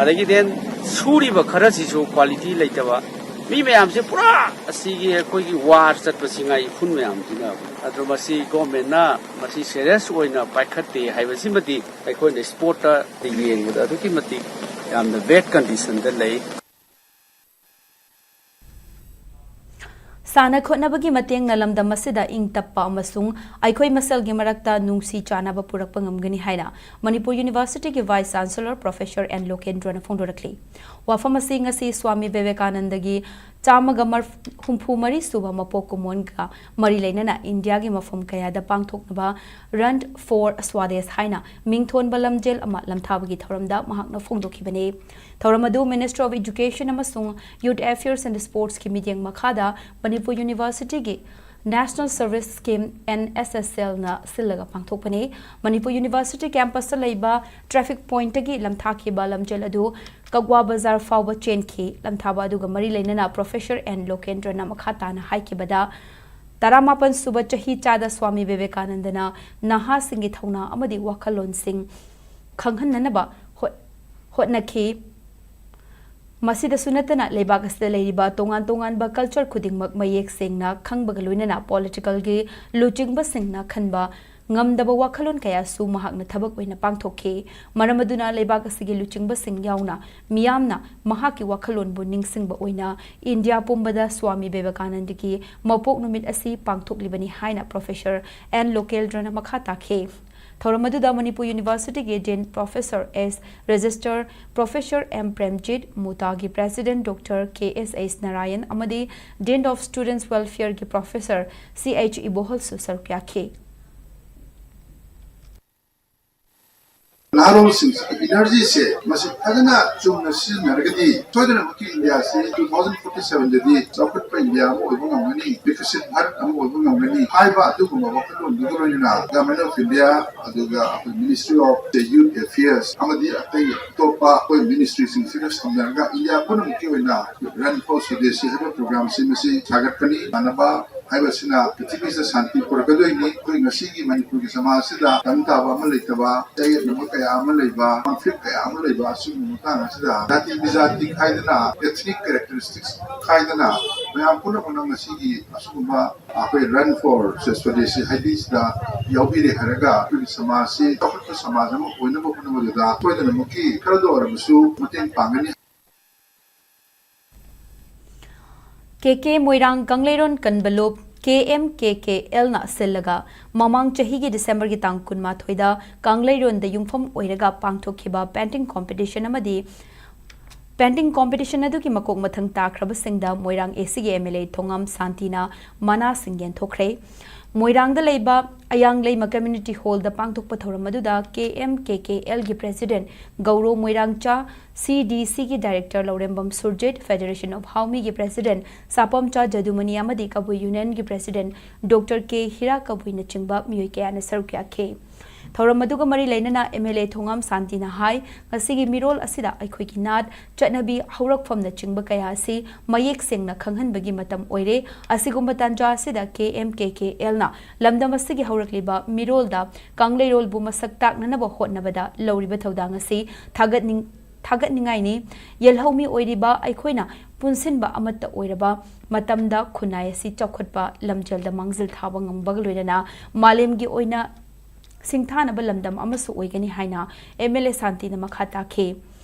ꯑꯗꯒꯤ ꯗꯦꯟ ꯁꯨꯔꯤꯕ ꯈꯔꯁꯤꯁꯨ ꯀ꯭ꯋꯥꯂꯤꯇꯤ ꯂꯩꯇꯕ꯫ ꯃꯤ ꯃꯌꯥꯝꯁꯦ ꯄꯨꯔꯥ ꯑꯁꯤꯒꯤ ꯑꯩꯈꯣꯏꯒꯤ ꯋꯥꯔ ꯆꯠꯄꯁꯤ ꯉꯥꯏ ꯎꯐꯨꯟ ꯃꯌꯥꯝꯁꯤꯅ꯫ ꯑꯗꯣ ꯃꯁꯤ ꯒꯣꯔꯃꯦꯟꯅ ꯃꯁꯤ ꯁꯦꯔꯤꯌꯁ ꯑꯣꯏꯅ ꯄꯥꯏꯈꯠꯇꯦ ꯍꯥꯏꯕꯁꯤꯃꯗꯤ ꯑꯩꯈꯣꯏꯅ ꯁ꯭ꯄꯣꯠꯇ ꯌꯦꯡꯕꯗ ꯑꯗꯨꯛꯀꯤ ꯃꯇꯤꯛ ꯌꯥꯝꯅ ꯕꯦꯗ ꯀꯟꯗꯤꯁꯟꯗ ꯂꯩ꯫ ꯁꯥꯟꯅ ꯈꯣꯠꯅꯕꯒꯤ ꯃꯇꯦꯡꯅ ꯂꯝꯗꯝ ꯑꯁꯤꯗ ꯏꯪ ꯇꯞꯄ ꯑꯃꯁꯨꯡ ꯑꯩꯈꯣꯏ ꯃꯁꯦꯜꯒꯤ ꯃꯔꯛꯇ ꯅꯨꯡꯁꯤ ꯆꯥꯟꯅꯕ ꯄꯨꯔꯛꯄ ꯉꯝꯒꯅꯤ ꯍꯥꯏꯅ ꯃꯅꯤꯄꯨꯔ ꯌꯨꯅꯤꯚꯔꯁꯤꯇꯤꯒꯤ ꯚꯥꯏꯁ ꯆꯥꯟꯁꯦꯂꯔ ꯄ꯭ꯔꯣꯐꯦꯁꯔ ꯑꯦꯟ ꯂꯣꯀꯦꯟꯗ꯭ꯔꯣꯅ ꯐꯣꯡꯗꯣꯔꯛꯂꯤ꯫ ꯋꯥꯐꯝ ꯑꯁꯤ ꯉꯁꯤ ꯁ꯭ꯋꯥꯃꯤ ꯕꯤꯕꯦꯀꯥꯅꯟꯗꯒꯤ ꯆꯥꯝꯃꯒ ꯍꯨꯝꯐꯨ ꯃꯔꯤ ꯁꯨꯕ ꯃꯄꯣꯛ ꯀꯨꯝꯑꯣꯟꯒ ꯃꯔꯤ ꯂꯩꯅꯅ ꯏꯟꯗꯤꯌꯥꯒꯤ ꯃꯐꯝ ꯀꯌꯥꯗ ꯄꯥꯡꯊꯣꯛꯅꯕ Run for Swadesh ꯍꯥꯏꯅ ꯃꯤꯡꯊꯣꯟꯕ ꯂꯝꯖꯦꯜ ꯑꯃ ꯂꯝꯊꯥꯕꯒꯤ ꯊꯧꯔꯝꯗ ꯃꯍꯥꯛꯅ ꯐꯣꯡꯗꯣꯛꯈꯤꯕꯅꯤ꯫ ꯊꯧꯔꯝ ꯑꯗꯨ Ministry of Education ꯑꯃꯁꯨꯡ Youth Affairs and Sportsꯀꯤ ꯃꯤꯠꯌꯦꯡ ꯃꯈꯥꯗ ꯃꯅꯤꯄꯨꯔ ꯌꯨꯅꯤꯚꯔꯁꯤꯇꯤꯒꯤ National Service Scheme, N S S Lꯅ ꯁꯤꯜꯂꯒ ꯄꯥꯡꯊꯣꯛꯄꯅꯤ꯫ ꯃꯅꯤꯄꯨꯔ ꯌꯨꯅꯤꯚꯔꯁꯤꯇꯤ ꯀꯦꯝꯄꯁꯇ ꯂꯩꯕ ꯇ꯭ꯔꯥꯐꯤꯛ ꯄꯣꯏꯟꯠꯇꯒꯤ ꯂꯝꯊꯥꯈꯤꯕ ꯂꯝꯖꯦꯜ ꯑꯗꯨ ꯀꯛꯋꯥ ꯕꯖꯥꯔ ꯐꯥꯎꯕ ꯆꯦꯟꯈꯤ꯫ ꯂꯝꯊꯥꯕ ꯑꯗꯨꯒ ꯃꯔꯤ ꯂꯩꯅꯅ ꯄ꯭ꯔꯣꯐꯦꯁꯔ ꯑꯦꯟ ꯂꯣꯀꯦꯟꯗ꯭ꯔꯅ ꯃꯈꯥ ꯇꯥꯅ ꯍꯥꯏꯈꯤꯕꯗ, ꯇꯔꯥꯃꯥꯄꯟ ꯁꯨꯕ ꯆꯍꯤ ꯆꯥꯗ ꯁ꯭ꯋꯥꯃꯤ ꯕꯤꯕꯦꯀꯥꯅꯟꯗꯅ ꯅꯍꯥꯁꯤꯡꯒꯤ ꯊꯧꯅꯥ ꯑꯃꯗꯤ ꯋꯥꯈꯜꯂꯣꯟꯁꯤꯡ ꯈꯪꯍꯟꯅꯅꯕ ꯍꯣꯠ-, ꯍꯣꯠꯅꯈꯤ꯫ ꯃꯁꯤꯗꯁꯨ ꯅꯠꯇꯅ ꯂꯩꯕꯥꯛ ꯑꯁꯤꯗ ꯂꯩꯔꯤꯕ ꯇꯣꯉꯥꯟ ꯇꯣꯉꯥꯟꯕ ꯀꯜꯆꯔ ꯈꯨꯗꯤꯡꯃꯛ ꯃꯌꯦꯛ ꯁꯦꯡꯅ ꯈꯪꯕꯒ ꯂꯣꯏꯅꯅ ꯄꯣꯂꯤꯇꯤꯀꯦꯜꯒꯤ ꯂꯨꯆꯤꯡꯕꯁꯤꯡꯅ ꯈꯟꯕ ꯉꯝꯗꯕ ꯋꯥꯈꯜꯂꯣꯟ ꯀꯌꯥꯁꯨ ꯃꯍꯥꯛꯅ ꯊꯕꯛ ꯑꯣꯏꯅ ꯄꯥꯡꯊꯣꯛꯈꯤ꯫ ꯃꯔꯝ ꯑꯗꯨꯅ ꯂꯩꯕꯥꯛ ꯑꯁꯤꯒꯤ ꯂꯨꯆꯤꯡꯕꯁꯤꯡ ꯌꯥꯎꯅ ꯃꯤꯌꯥꯝꯅ ꯃꯍꯥꯛꯀꯤ ꯋꯥꯈꯜꯂꯣꯟꯕꯨ ꯅꯤꯡꯁꯤꯡꯕ ꯑꯣꯏꯅ ꯏꯟꯗꯤꯌꯥ ꯄꯨꯝꯕꯗ ꯁ꯭ꯋꯥꯃꯤ ꯕꯤꯕꯦꯀꯥꯅꯟꯗꯒꯤ ꯃꯄꯣꯛ ꯅꯨꯃꯤꯠ ꯑꯁꯤ ꯄꯥꯡꯊꯣꯛꯂꯤꯕꯅꯤ ꯍꯥꯏꯅ ꯄ꯭ꯔꯣꯐꯦꯁꯔ ꯑꯦꯟ ꯂꯣꯀꯦꯜꯗ꯭ꯔꯅ ꯃꯈꯥ ꯇꯥꯈꯤ꯫ ꯊꯧꯔꯝ ꯑꯗꯨꯗ ꯃꯅꯤꯄꯨꯔ ꯌꯨꯅꯤꯚꯔꯁꯤꯇꯤꯒꯤ dean professor S registrar, professor M Premjit, ꯃꯨꯇꯥꯒꯤ president doctor K S H Narayan ꯑꯃꯗꯤ ꯗꯤꯟ ꯑꯣꯐ ꯁ꯭ꯇꯨꯗꯦꯟꯠꯁ ꯋꯦꯜꯐꯤꯌꯔꯒꯤ ꯄ꯭ꯔꯣꯐꯦꯁꯔ ꯁꯤ ꯑꯩꯆ ꯏꯕꯣꯍꯜꯁꯨ ꯁꯔꯨꯛ ꯌꯥꯈꯤ꯫ ꯅꯍꯥꯔꯣꯜꯁꯤꯡꯁꯤꯒꯤ ꯏꯅꯔꯖꯤꯁꯦ ꯃꯁꯤ ꯐꯖꯅ ꯆꯨꯝꯅ ꯁꯤꯖꯤꯟꯅꯔꯒꯗꯤ ꯁꯣꯏꯗꯅꯃꯛꯀꯤ ꯏꯟꯗꯤꯌꯥꯁꯤ ꯇꯨ ꯊꯥꯎꯖꯟ ꯐꯣꯔꯇꯤ ꯁꯚꯦꯟꯗꯗꯤ ꯆꯥꯎꯈꯠꯄ ꯏꯟꯗꯤꯌꯥ ꯑꯃ ꯑꯣꯏꯕ ꯉꯝꯒꯅꯤ, ꯕꯤꯀꯁꯤꯠ ꯚꯥꯔꯠ ꯑꯃ ꯑꯣꯏꯕ ꯉꯝꯒꯅꯤ ꯍꯥꯏꯕ ꯑꯗꯨꯒꯨꯝꯕ ꯋꯥꯈꯜꯂꯣꯟꯗꯨꯒ ꯂꯣꯏꯅꯅ Government of India ꯑꯗꯨꯒ ꯑꯩꯈꯣꯏ Ministry of the Youth Affairs ꯑꯃꯗꯤ ꯑꯇꯩ ꯑꯇꯣꯞꯄ ꯑꯩꯈꯣꯏ ꯃꯤꯅꯤꯁꯇ꯭ꯔꯤꯁꯤꯡꯁꯤꯒ ꯁꯝꯅꯔꯒ ꯏꯟꯗꯤꯌꯥ ꯄꯨꯝꯅꯃꯛꯀꯤ ꯑꯣꯏꯅ Run for Swadeshi ꯍꯥꯏꯕ ꯄ꯭ꯔꯣꯒ꯭ꯔꯥꯝꯁꯤ ꯃꯁꯤ ꯁꯥꯒꯠꯄꯅꯤ꯫ ꯃꯥꯟꯅꯕ ꯍꯥꯏꯕꯁꯤꯅ ꯄ꯭ꯔꯤꯊꯤꯕꯤꯗ ꯁꯥꯟꯇꯤ ꯄꯨꯔꯛꯀꯗꯣꯏꯅꯤ꯫ ꯑꯩꯈꯣꯏ ꯉꯁꯤꯒꯤ ꯃꯅꯤꯄꯨꯔꯒꯤ ꯁꯃꯥꯖꯁꯤꯗ ꯇꯪ ꯇꯥꯕ ꯑꯃ ꯂꯩꯇꯕ, ꯆꯌꯦꯠꯅꯕ ꯀꯌꯥ ꯑꯃ ꯂꯩꯕ, ꯀꯟꯐ꯭ꯂꯤꯛ ꯀꯌꯥ ꯑꯃ ꯂꯩꯕ, ꯑꯁꯤꯒꯨꯝꯕ ꯃꯇꯥꯡ ꯑꯁꯤꯗ ꯖꯥꯇꯤ ꯕꯤꯖꯥꯇꯤ ꯈꯥꯏꯗꯅ, ethnic characteristics ꯈꯥꯏꯗꯅ ꯃꯌꯥꯝ ꯄꯨꯝꯅꯃꯛꯅ ꯉꯁꯤꯒꯤ ꯑꯁꯤꯒꯨꯝꯕ ꯑꯩꯈꯣꯏ Run for Swadeshi ꯍꯥꯏꯗꯤ ꯁꯤꯗ ꯌꯥꯎꯕꯤꯔꯦ ꯍꯥꯏꯔꯒ ꯑꯩꯈꯣꯏꯒꯤ ꯁꯃꯥꯖꯁꯤ ꯆꯥꯎꯈꯠꯄ ꯁꯃꯥꯖ ꯑꯃ ꯑꯣꯏꯅꯕ ꯍꯣꯠꯅꯕꯗꯨꯗ ꯁꯣꯏꯗꯅꯃꯛꯀꯤ ꯈꯔꯗ ꯑꯣꯏꯔꯕꯁꯨ ꯃꯇꯦꯡ ꯄꯥꯡꯒꯅꯤ꯫ ꯀꯦ ꯀꯦ ꯃꯣꯏꯔꯥꯡ ꯀꯪꯂꯩꯔꯣꯟ ꯀꯟꯕ ꯂꯨꯞ ꯀꯦ ꯑꯦꯝ ꯀꯦ ꯀꯦ ꯑꯦꯜꯅ ꯁꯤꯜꯂꯒ ꯃꯃꯥꯡ ꯆꯍꯤꯒꯤ ꯗꯤꯁꯦꯝꯕꯔꯒꯤ ꯇꯥꯡ ꯀꯨꯟꯃꯥꯊꯣꯏꯗ ꯀꯪꯂꯩꯔꯣꯟꯗ ꯌꯨꯝꯐꯝ ꯑꯣꯏꯔꯒ ꯄꯥꯡꯊꯣꯛꯈꯤꯕ painting competition ꯑꯃꯗꯤ painting competition ꯑꯗꯨꯒꯤ ꯃꯀꯣꯛ ꯃꯊꯪ ꯇꯥꯈ꯭ꯔꯕꯁꯤꯡꯗ ꯃꯣꯏꯔꯥꯡ ꯑꯦꯁꯤꯒꯤ ꯑꯦꯝ ꯑꯦꯜ ꯑꯦ ꯊꯣꯉꯥꯝ ꯁꯥꯟꯇꯤꯅ ꯃꯅꯥꯁꯤꯡ ꯌꯦꯟꯊꯣꯛꯈ꯭ꯔꯦ꯫ ꯃꯣꯏꯔꯥꯡꯗ ꯂꯩꯕ ꯑꯌꯥꯡꯂꯩꯃ Community Hallꯗ ꯄꯥꯡꯊꯣꯛꯄ ꯊꯧꯔꯝ ꯑꯗꯨꯗ ꯀꯦ ꯑꯦꯝ ꯀꯦ ꯀꯦ ꯑꯦꯜꯒꯤ president ꯒꯧꯔꯣ ꯃꯣꯏꯔꯥꯡꯆꯥ, ꯁꯤ ꯗꯤ ꯁꯤꯒꯤ director Laurembam Surjit, Federation of ꯍꯥꯎꯃꯤꯒꯤ president ꯁꯥꯄꯝꯆꯥ ꯖꯗꯨꯃꯅꯤ ꯑꯃꯗꯤ ꯀꯕꯨꯏ unionꯒꯤ president ꯗꯣꯛꯇꯔ ꯀꯦ ꯍꯤꯔꯥ ꯀꯕꯨꯏꯅꯆꯤꯡꯕ ꯃꯤꯑꯣꯏ ꯀꯌꯥꯅ ꯁꯔꯨꯛ ꯌꯥꯈꯤ꯫ ꯊꯧꯔꯝ ꯑꯗꯨꯒ ꯃꯔꯤ ꯂꯩꯅꯅ ꯑꯦꯝ ꯑꯦꯜ ꯑꯦ ꯊꯣꯉꯥꯝ ꯁꯥꯟꯇꯤꯅ ꯍꯥꯏ, ꯉꯁꯤꯒꯤ ꯃꯤꯔꯣꯜ ꯑꯁꯤꯗ ꯑꯩꯈꯣꯏꯒꯤ ꯅꯥꯠ, ꯆꯠꯅꯕꯤ, ꯍꯧꯔꯛꯐꯝꯅꯆꯤꯡꯕ ꯀꯌꯥ ꯑꯁꯤ ꯃꯌꯦꯛ ꯁꯦꯡꯅ ꯈꯪꯍꯟꯕꯒꯤ ꯃꯇꯝ ꯑꯣꯏꯔꯦ꯫ ꯑꯁꯤꯒꯨꯝꯕ ꯇꯥꯟꯖꯥ ꯑꯁꯤꯗ ꯀꯦ ꯑꯦꯝ ꯀꯦ ꯀꯦ ꯑꯦꯜꯅ ꯂꯝꯗꯝ ꯑꯁꯤꯒꯤ ꯍꯧꯔꯛꯂꯤꯕ ꯃꯤꯔꯣꯜꯗ ꯀꯪꯂꯩꯔꯣꯜꯕꯨ ꯃꯁꯛ ꯇꯥꯛꯅꯅꯕ ꯍꯣꯠꯅꯕꯗ ꯂꯧꯔꯤꯕ ꯊꯧꯗꯥꯡ ꯑꯁꯤ ꯊꯥꯒꯠꯅꯤꯡ-, ꯊꯥꯒꯠꯅꯤꯡꯉꯥꯏꯅꯤ꯫ ꯌꯦꯜꯍꯧꯃꯤ ꯑꯣꯏꯔꯤꯕ ꯑꯩꯈꯣꯏꯅ ꯄꯨꯟꯁꯤꯟꯕ ꯑꯃꯠꯇ ꯑꯣꯏꯔꯕ ꯃꯇꯝꯗ ꯈꯨꯟꯅꯥꯏ ꯑꯁꯤ ꯆꯥꯎꯈꯠꯄ ꯂꯝꯖꯦꯜꯗ ꯃꯥꯡꯖꯤꯜ ꯊꯥꯕ ꯉꯝꯕꯒ ꯂꯣꯏꯅꯅ ꯃꯥꯂꯦꯝꯒꯤ ꯑꯣꯏꯅ ꯁꯤꯡꯊꯥꯅꯕ ꯂꯝꯗꯝ ꯑꯃꯁꯨ ꯑꯣꯏꯒꯅꯤ ꯍꯥꯏꯅ ꯑꯦꯝ ꯑꯦꯜ ꯑꯦ ꯁꯥꯟꯇꯤꯅ ꯃꯈꯥ ꯇꯥꯈꯤ꯫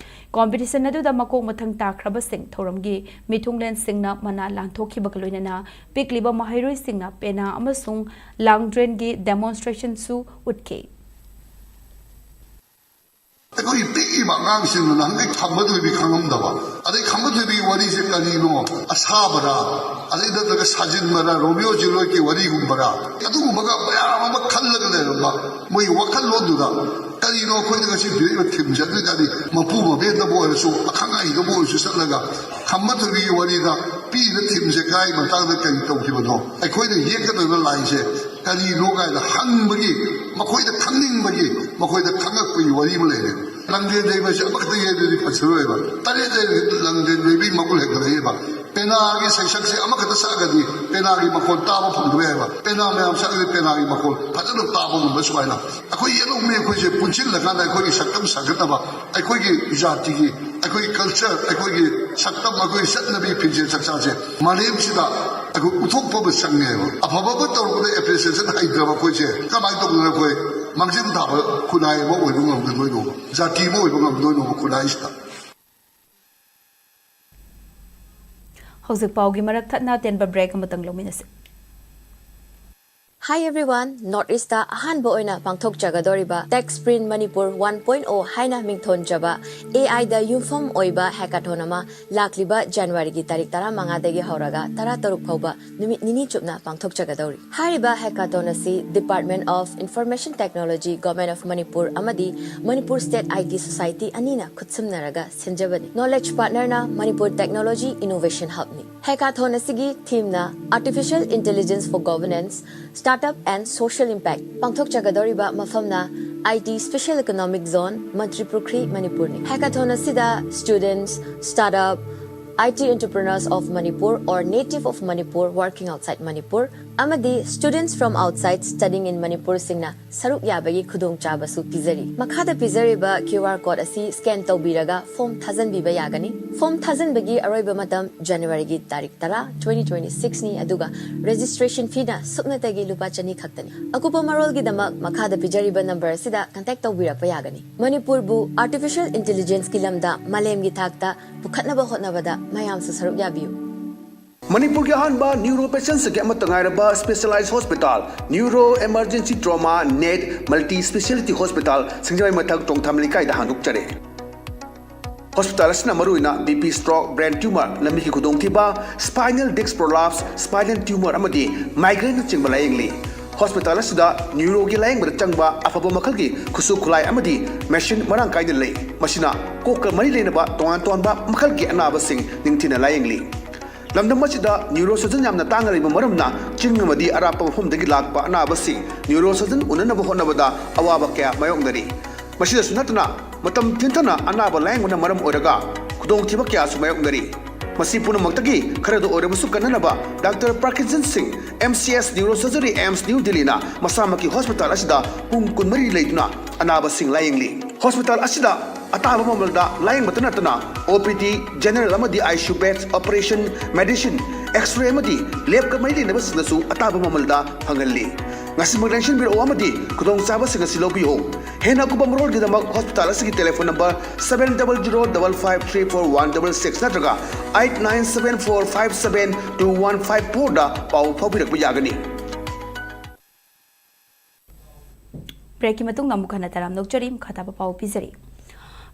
ꯀꯣꯝꯄꯤꯇꯤꯁꯟ ꯑꯗꯨꯗ ꯃꯀꯣꯛ ꯃꯊꯪ ꯇꯥꯈ꯭ꯔꯕꯁꯤꯡ ꯊꯧꯔꯝꯒꯤ ꯃꯤꯊꯨꯡꯂꯦꯟꯁꯤꯡꯅ ꯃꯅꯥ ꯂꯥꯟꯊꯣꯛꯈꯤꯕꯒ ꯂꯣꯏꯅꯅ ꯄꯤꯛꯂꯤꯕ ꯃꯍꯩꯔꯣꯏꯁꯤꯡꯅ ꯄꯦꯅꯥ ꯑꯃꯁꯨꯡ ꯂꯥꯡꯗ꯭ꯔꯦꯟꯒꯤ ꯗꯦꯃꯣꯟꯁꯇ꯭ꯔꯦꯁꯟꯁꯨ ꯎꯠꯈꯤ꯫ ꯑꯩꯈꯣꯏꯒꯤ ꯄꯤꯛꯏꯕ ꯑꯉꯥꯡꯁꯤꯡꯗꯨ ꯅꯍꯥꯟꯈꯩ ꯈꯝꯕ ꯊꯣꯏꯕꯤ ꯈꯪꯉꯝꯗꯕ, ꯑꯗꯩ ꯈꯝꯕ ꯊꯣꯏꯕꯤꯒꯤ ꯋꯥꯔꯤꯁꯦ ꯀꯔꯤꯅꯣ, ꯑꯁꯥꯕꯔꯥ, ꯑꯗꯩ ꯅꯠꯇ꯭ꯔꯒ ꯁꯥꯖꯤꯟꯕꯔꯥ, ꯔꯣꯃꯤꯑꯣ ꯖꯨꯂꯤꯌꯠꯀꯤ ꯋꯥꯔꯤꯒꯨꯝꯕꯔꯥ, ꯑꯗꯨꯒꯨꯝꯕꯒ ꯃꯌꯥꯝ ꯑꯃ ꯈꯜꯂꯒ ꯂꯩꯔꯝꯕ ꯃꯣꯏꯒꯤ ꯋꯥꯈꯜꯂꯣꯟꯗꯨꯗ ꯀꯔꯤꯅꯣ ꯑꯩꯈꯣꯏꯗ ꯉꯁꯤ ꯄꯤꯔꯛꯏꯕ ꯊꯤꯝꯁꯦ? ꯑꯗꯨ ꯑꯣꯏꯇꯥꯔꯗꯤ ꯃꯄꯨ ꯃꯕꯦꯟꯗꯕꯨ ꯑꯣꯏꯔꯁꯨ, ꯑꯈꯪ ꯑꯍꯩꯗꯕꯨ ꯑꯣꯏꯔꯁꯨ ꯆꯠꯂꯒ ꯈꯝꯕ ꯊꯣꯏꯕꯤꯒꯤ ꯋꯥꯔꯤꯗ ꯄꯤꯔꯤꯕ ꯊꯤꯝꯁꯦ ꯀꯥꯏ ꯃꯇꯥꯡꯗ ꯀꯔꯤ ꯇꯧꯈꯤꯕꯅꯣ, ꯑꯩꯈꯣꯏꯅ ꯌꯦꯛꯀꯗꯧꯔꯤꯕ ꯂꯥꯏꯟꯁꯦ ꯀꯔꯤꯅꯣ ꯀꯥꯏꯅ ꯍꯪꯕꯒꯤ, ꯃꯈꯣꯏꯗ ꯈꯪꯅꯤꯡꯕꯒꯤ, ꯃꯈꯣꯏꯗ ꯈꯪꯉꯛꯄꯒꯤ ꯋꯥꯔꯤ ꯑꯃ ꯂꯩꯔꯦ꯫ ꯂꯥꯡꯂꯦꯟ ꯂꯩꯕꯁꯦ ꯑꯃꯈꯛꯇ ꯌꯩꯔꯗꯤ ꯐꯖꯔꯣꯏꯕ, ꯇꯔꯦꯠ ꯂꯩꯔꯗꯤ ꯂꯥꯡꯂꯦꯟ ꯂꯩꯕꯒꯤ ꯃꯒꯨꯟ ꯍꯦꯟꯒꯠꯂꯛꯑꯦꯕ꯫ ꯄꯦꯅꯥꯒꯤ ꯁꯩꯁꯛꯁꯦ ꯑꯃꯈꯛꯇ ꯁꯛꯑꯒꯗꯤ ꯄꯦꯅꯥꯒꯤ ꯃꯈꯣꯜ ꯇꯥꯕ ꯐꯪꯗꯕ ꯌꯥꯏꯕ꯫ ꯄꯦꯅꯥ ꯃꯌꯥꯝ ꯁꯛꯑꯒꯗꯤ ꯄꯦꯅꯥꯒꯤ ꯃꯈꯣꯜ ꯐꯖꯅ ꯇꯥꯕ ꯉꯝꯕ ꯁꯨꯃꯥꯏꯅ ꯑꯩꯈꯣꯏ ꯌꯦꯜꯍꯧꯃꯤ ꯑꯩꯈꯣꯏꯁꯦ ꯄꯨꯟꯁꯤꯜꯂꯀꯥꯟꯗ ꯑꯩꯈꯣꯏꯒꯤ ꯁꯛꯇꯝ ꯁꯥꯒꯠꯅꯕ, ꯑꯩꯈꯣꯏꯒꯤ ꯖꯥꯇꯤꯒꯤ, ꯑꯩꯈꯣꯏꯒꯤ ꯀꯜꯆꯔ, ꯑꯩꯈꯣꯏꯒꯤ ꯁꯛꯇꯝ, ꯑꯩꯈꯣꯏꯒꯤ ꯆꯠꯅꯕꯤ, ꯐꯤꯖꯦꯠ ꯆꯛꯆꯥꯁꯦ ꯃꯥꯂꯦꯝꯁꯤꯗ ꯑꯩꯈꯣꯏ ꯎꯠꯊꯣꯛꯄ ꯑꯃ ꯆꯪꯉꯦꯕ꯫ ꯑꯐꯕ ꯑꯃ ꯇꯧꯔꯛꯄꯗ ꯑꯦꯄ꯭ꯔꯤꯁꯤꯌꯦꯁꯟ ꯍꯩꯇ꯭ꯔꯕ ꯑꯩꯈꯣꯏꯁꯦ ꯀꯃꯥꯏꯅ ꯇꯧꯗꯅ ꯑꯩꯈꯣꯏ ꯃꯥꯡꯖꯤꯜ ꯊꯥꯕ ꯈꯨꯟꯅꯥꯏ ꯑꯃ ꯑꯣꯏꯕ ꯉꯝꯒꯗꯣꯏꯅꯣꯕ, ꯖꯥꯇꯤ ꯑꯃ ꯑꯣꯏꯕ ꯉꯝꯗꯣꯏꯅꯣꯕ ꯈꯨꯟꯅꯥꯏꯁꯤꯗ? ꯍꯧꯖꯤꯛ ꯄꯥꯎꯒꯤ ꯃꯔꯛ ꯊꯠꯅ ꯑꯇꯦꯟꯕ ꯕ꯭ꯔꯦꯛ ꯑꯃꯇꯪ ꯂꯧꯃꯤꯟꯅꯁꯤ꯫ Hi everyone, North East ꯑꯍꯥꯟꯕ ꯑꯣꯏꯅ ꯄꯥꯡꯊꯣꯛꯆꯒꯗꯧꯔꯤꯕ Tech Sprint Manipur one point o ꯍꯥꯏꯅ ꯃꯤꯡꯊꯣꯟꯖꯕ ꯑꯦ ꯑꯥꯏꯗ ꯌꯨꯝꯐꯝ ꯑꯣꯏꯕ ꯍꯦꯀꯥꯊꯣꯟ ꯑꯃ ꯂꯥꯛꯂꯤꯕ ꯖꯅꯋꯥꯔꯤꯒꯤ ꯇꯥꯔꯤꯛ ꯇꯔꯥꯃꯉꯥꯗꯒꯤ ꯍꯧꯔꯒ ꯇꯔꯥꯇꯔꯨꯛ ꯐꯥꯎꯕ ꯅꯨꯃꯤꯠ ꯅꯤꯅꯤ ꯆꯨꯞꯅ ꯄꯥꯡꯊꯣꯛꯆꯒꯗꯧꯔꯤ꯫ ꯍꯥꯏꯔꯤꯕ ꯍꯦꯀꯥꯊꯣꯟ ꯑꯁꯤ Department of Information Technology, Government of Manipur ꯑꯃꯗꯤ Manipur State I T Society ꯑꯅꯤꯅ ꯈꯨꯠꯁꯝꯅꯔꯒ ꯁꯤꯟꯖꯕꯅꯤ꯫ Knowledge Partnerꯅ Manipur Technology Innovation Hubꯅꯤ꯫ ꯍꯦꯀꯥꯊꯣꯟ ꯑꯁꯤꯒꯤ ꯊꯤꯝꯅ Artificial Intelligence for Governance, Startup and Social Impact ꯄꯥꯡꯊꯣꯛꯆꯒꯗꯧꯔꯤꯕ ꯃꯐꯝꯅ I T Special Economic Zone, ꯃꯟꯇ꯭ꯔꯤ ꯄꯨꯈ꯭ꯔꯤ, ꯃꯅꯤꯄꯨꯔꯅꯤ꯫ ꯍꯦꯀꯥꯊꯣꯟ ꯑꯁꯤꯗ students, startup, I T entrepreneurs of Manipur or native of Manipur working outside Manipur ꯑꯃꯗꯤ Students from Outside Studying in Manipur ꯁꯤꯡꯅ ꯁꯔꯨꯛ ꯌꯥꯕꯒꯤ ꯈꯨꯗꯣꯡꯆꯥꯕꯁꯨ ꯄꯤꯖꯔꯤ꯫ ꯃꯈꯥꯗ ꯄꯤꯖꯔꯤꯕ QR code ꯑꯁꯤ scan ꯇꯧꯕꯤꯔꯒ form ꯊꯥꯖꯤꯟꯕꯤꯕ ꯌꯥꯒꯅꯤ꯫ Form ꯊꯥꯖꯤꯟꯕꯒꯤ ꯑꯔꯣꯏꯕ ꯃꯇꯝ January ꯒꯤ ꯇꯥꯔꯤꯛ ꯇꯔꯥ, twenty twenty-six ꯅꯤ, ꯑꯗꯨꯒ registration fee ꯅ ꯁꯨꯞꯅꯇꯒꯤ ꯂꯨꯄꯥ ꯆꯅꯤ ꯈꯛꯇꯅꯤ꯫ ꯑꯀꯨꯞꯄ ꯃꯔꯣꯜꯒꯤꯗꯃꯛ ꯃꯈꯥꯗ ꯄꯤꯖꯔꯤꯕ number ꯑꯁꯤꯗ contact ꯇꯧꯕꯤꯔꯛꯄ ꯌꯥꯒꯅꯤ꯫ ꯃꯅꯤꯄꯨꯔꯕꯨ artificial intelligence ꯀꯤ ꯂꯝꯗ ꯃꯥꯂꯦꯝꯒꯤ ꯊꯥꯛꯇ ꯄꯨꯈꯠꯅꯕ ꯍꯣꯠꯅꯕꯗ ꯃꯌꯥꯝꯁꯨ ꯁꯔꯨꯛ ꯌꯥꯕꯤꯌꯨ꯫ ꯃꯅꯤꯄꯨꯔꯒꯤ ꯑꯍꯥꯟꯕ neuro patient ꯁꯤꯡꯒꯤ ꯑꯃꯠꯇ ꯉꯥꯏꯔꯕ specialized hospital, Neuro Emergency Trauma Net Multi Speciality Hospital, ꯁꯤꯡꯖꯃꯩ ꯃꯊꯛ ꯆꯣꯡꯊꯥꯝ ꯂꯩꯀꯥꯏꯗ ꯍꯥꯡꯗꯣꯛꯆꯔꯦ꯫ Hospital ꯑꯁꯤꯅ ꯃꯔꯨꯑꯣꯏꯅ BP stroke, brain tumor, ꯂꯝꯕꯤꯒꯤ ꯈꯨꯗꯣꯡꯊꯤꯕ, spinal disc prolapse, spinal tumor ꯑꯃꯗꯤ migraine ꯅꯆꯤꯡꯕ ꯂꯥꯌꯦꯡꯂꯤ꯫ Hospital ꯑꯁꯤꯗ neuro ꯒꯤ ꯂꯥꯌꯦꯡꯕꯗ ꯆꯪꯕ ꯑꯐꯕ ꯃꯈꯜꯒꯤ ꯈꯨꯠꯁꯨ ꯈꯨꯠꯂꯥꯏ ꯑꯃꯗꯤ machine ꯃꯔꯥꯡ ꯀꯥꯏꯅ ꯂꯩ꯫ ꯃꯁꯤꯅ ꯀꯣꯛꯀ ꯃꯔꯤ ꯂꯩꯅꯕ ꯇꯣꯉꯥꯟ ꯇꯣꯉꯥꯟꯕ ꯃꯈꯜꯒꯤ ꯑꯅꯥꯕꯁꯤꯡ ꯅꯤꯡꯊꯤꯅ ꯂꯥꯌꯦꯡꯂꯤ꯫ ꯂꯝꯗꯝ ꯑꯁꯤꯗ neurosurgeon ꯌꯥꯝꯅ ꯇꯥꯡꯅ ꯂꯩꯕ ꯃꯔꯝꯅ ꯆꯤꯡ ꯑꯃꯗꯤ ꯑꯔꯥꯞꯄ ꯃꯐꯝꯗꯒꯤ ꯂꯥꯛꯄ ꯑꯅꯥꯕꯁꯤꯡ neurosurgeon ꯎꯅꯅꯕ ꯍꯣꯠꯅꯕꯗ ꯑꯋꯥꯕ ꯀꯌꯥ ꯃꯥꯌꯣꯛꯅꯔꯤ꯫ ꯃꯁꯤꯗꯁꯨ ꯅꯠꯇꯅ ꯃꯇꯝ ꯊꯦꯡꯊꯅ ꯑꯅꯥꯕ ꯂꯥꯌꯦꯡꯕꯅ ꯃꯔꯝ ꯑꯣꯏꯔꯒ ꯈꯨꯗꯣꯡꯊꯤꯕ ꯀꯌꯥꯁꯨ ꯃꯥꯌꯣꯛꯅꯔꯤ꯫ ꯃꯁꯤ ꯄꯨꯝꯅꯃꯛꯇꯒꯤ ꯈꯔꯗ ꯑꯣꯏꯔꯕꯁꯨ ꯀꯟꯅꯅꯕ Doctor Parkinson Singh, MCS Neurosurgery, AIIMS New Delhi ꯅ ꯃꯁꯥꯃꯛꯀꯤ hospital ꯑꯁꯤꯗ ꯄꯨꯡ ꯀꯨꯟꯃꯔꯤ ꯂꯩꯗꯨꯅ ꯑꯅꯥꯕꯁꯤꯡ ꯂꯥꯌꯦꯡꯂꯤ꯫ Hospital ꯑꯁꯤꯗ ꯑꯇꯥꯕ ꯃꯃꯜꯗ ꯂꯥꯌꯦꯡꯕꯇ ꯅꯠꯇꯅ OPD, general ꯑꯃꯗꯤ ICU beds, operation, medicine, X-ray ꯑꯃꯗꯤ lab ꯀ ꯃꯔꯤ ꯂꯩꯅꯕꯁꯤꯡꯗꯁꯨ ꯑꯇꯥꯕ ꯃꯃꯜꯗ ꯐꯪꯍꯜꯂꯤ꯫ ꯉꯁꯤꯃꯛ ꯂꯦꯡꯁꯤꯟꯕꯤꯔꯛꯑꯣ ꯑꯃꯗꯤ ꯈꯨꯗꯣꯡꯆꯥꯕꯁꯤꯡ ꯑꯁꯤ ꯂꯧꯕꯤꯌꯨ꯫ ꯍꯦꯟꯅ ꯑꯀꯨꯞꯄ ꯃꯔꯣꯜꯒꯤꯗꯃꯛ hospital ꯑꯁꯤꯒꯤ telephone number seven double zero double five three four one double six ꯅꯠꯇ꯭ꯔꯒ eight nine seven four five seven two one five four ꯗ ꯄꯥꯎ ꯐꯥꯎꯕꯤꯔꯛꯄ ꯌꯥꯒꯅꯤ꯫ Break ꯀꯤ ꯃꯇꯨꯡꯗ ꯑꯃꯨꯛ ꯍꯟꯅ ꯇꯔꯥꯝꯅ ꯑꯣꯛꯆꯔꯤ꯫ ꯃꯈꯥ ꯇꯥꯕ ꯄꯥꯎ ꯄꯤꯖꯔꯤ꯫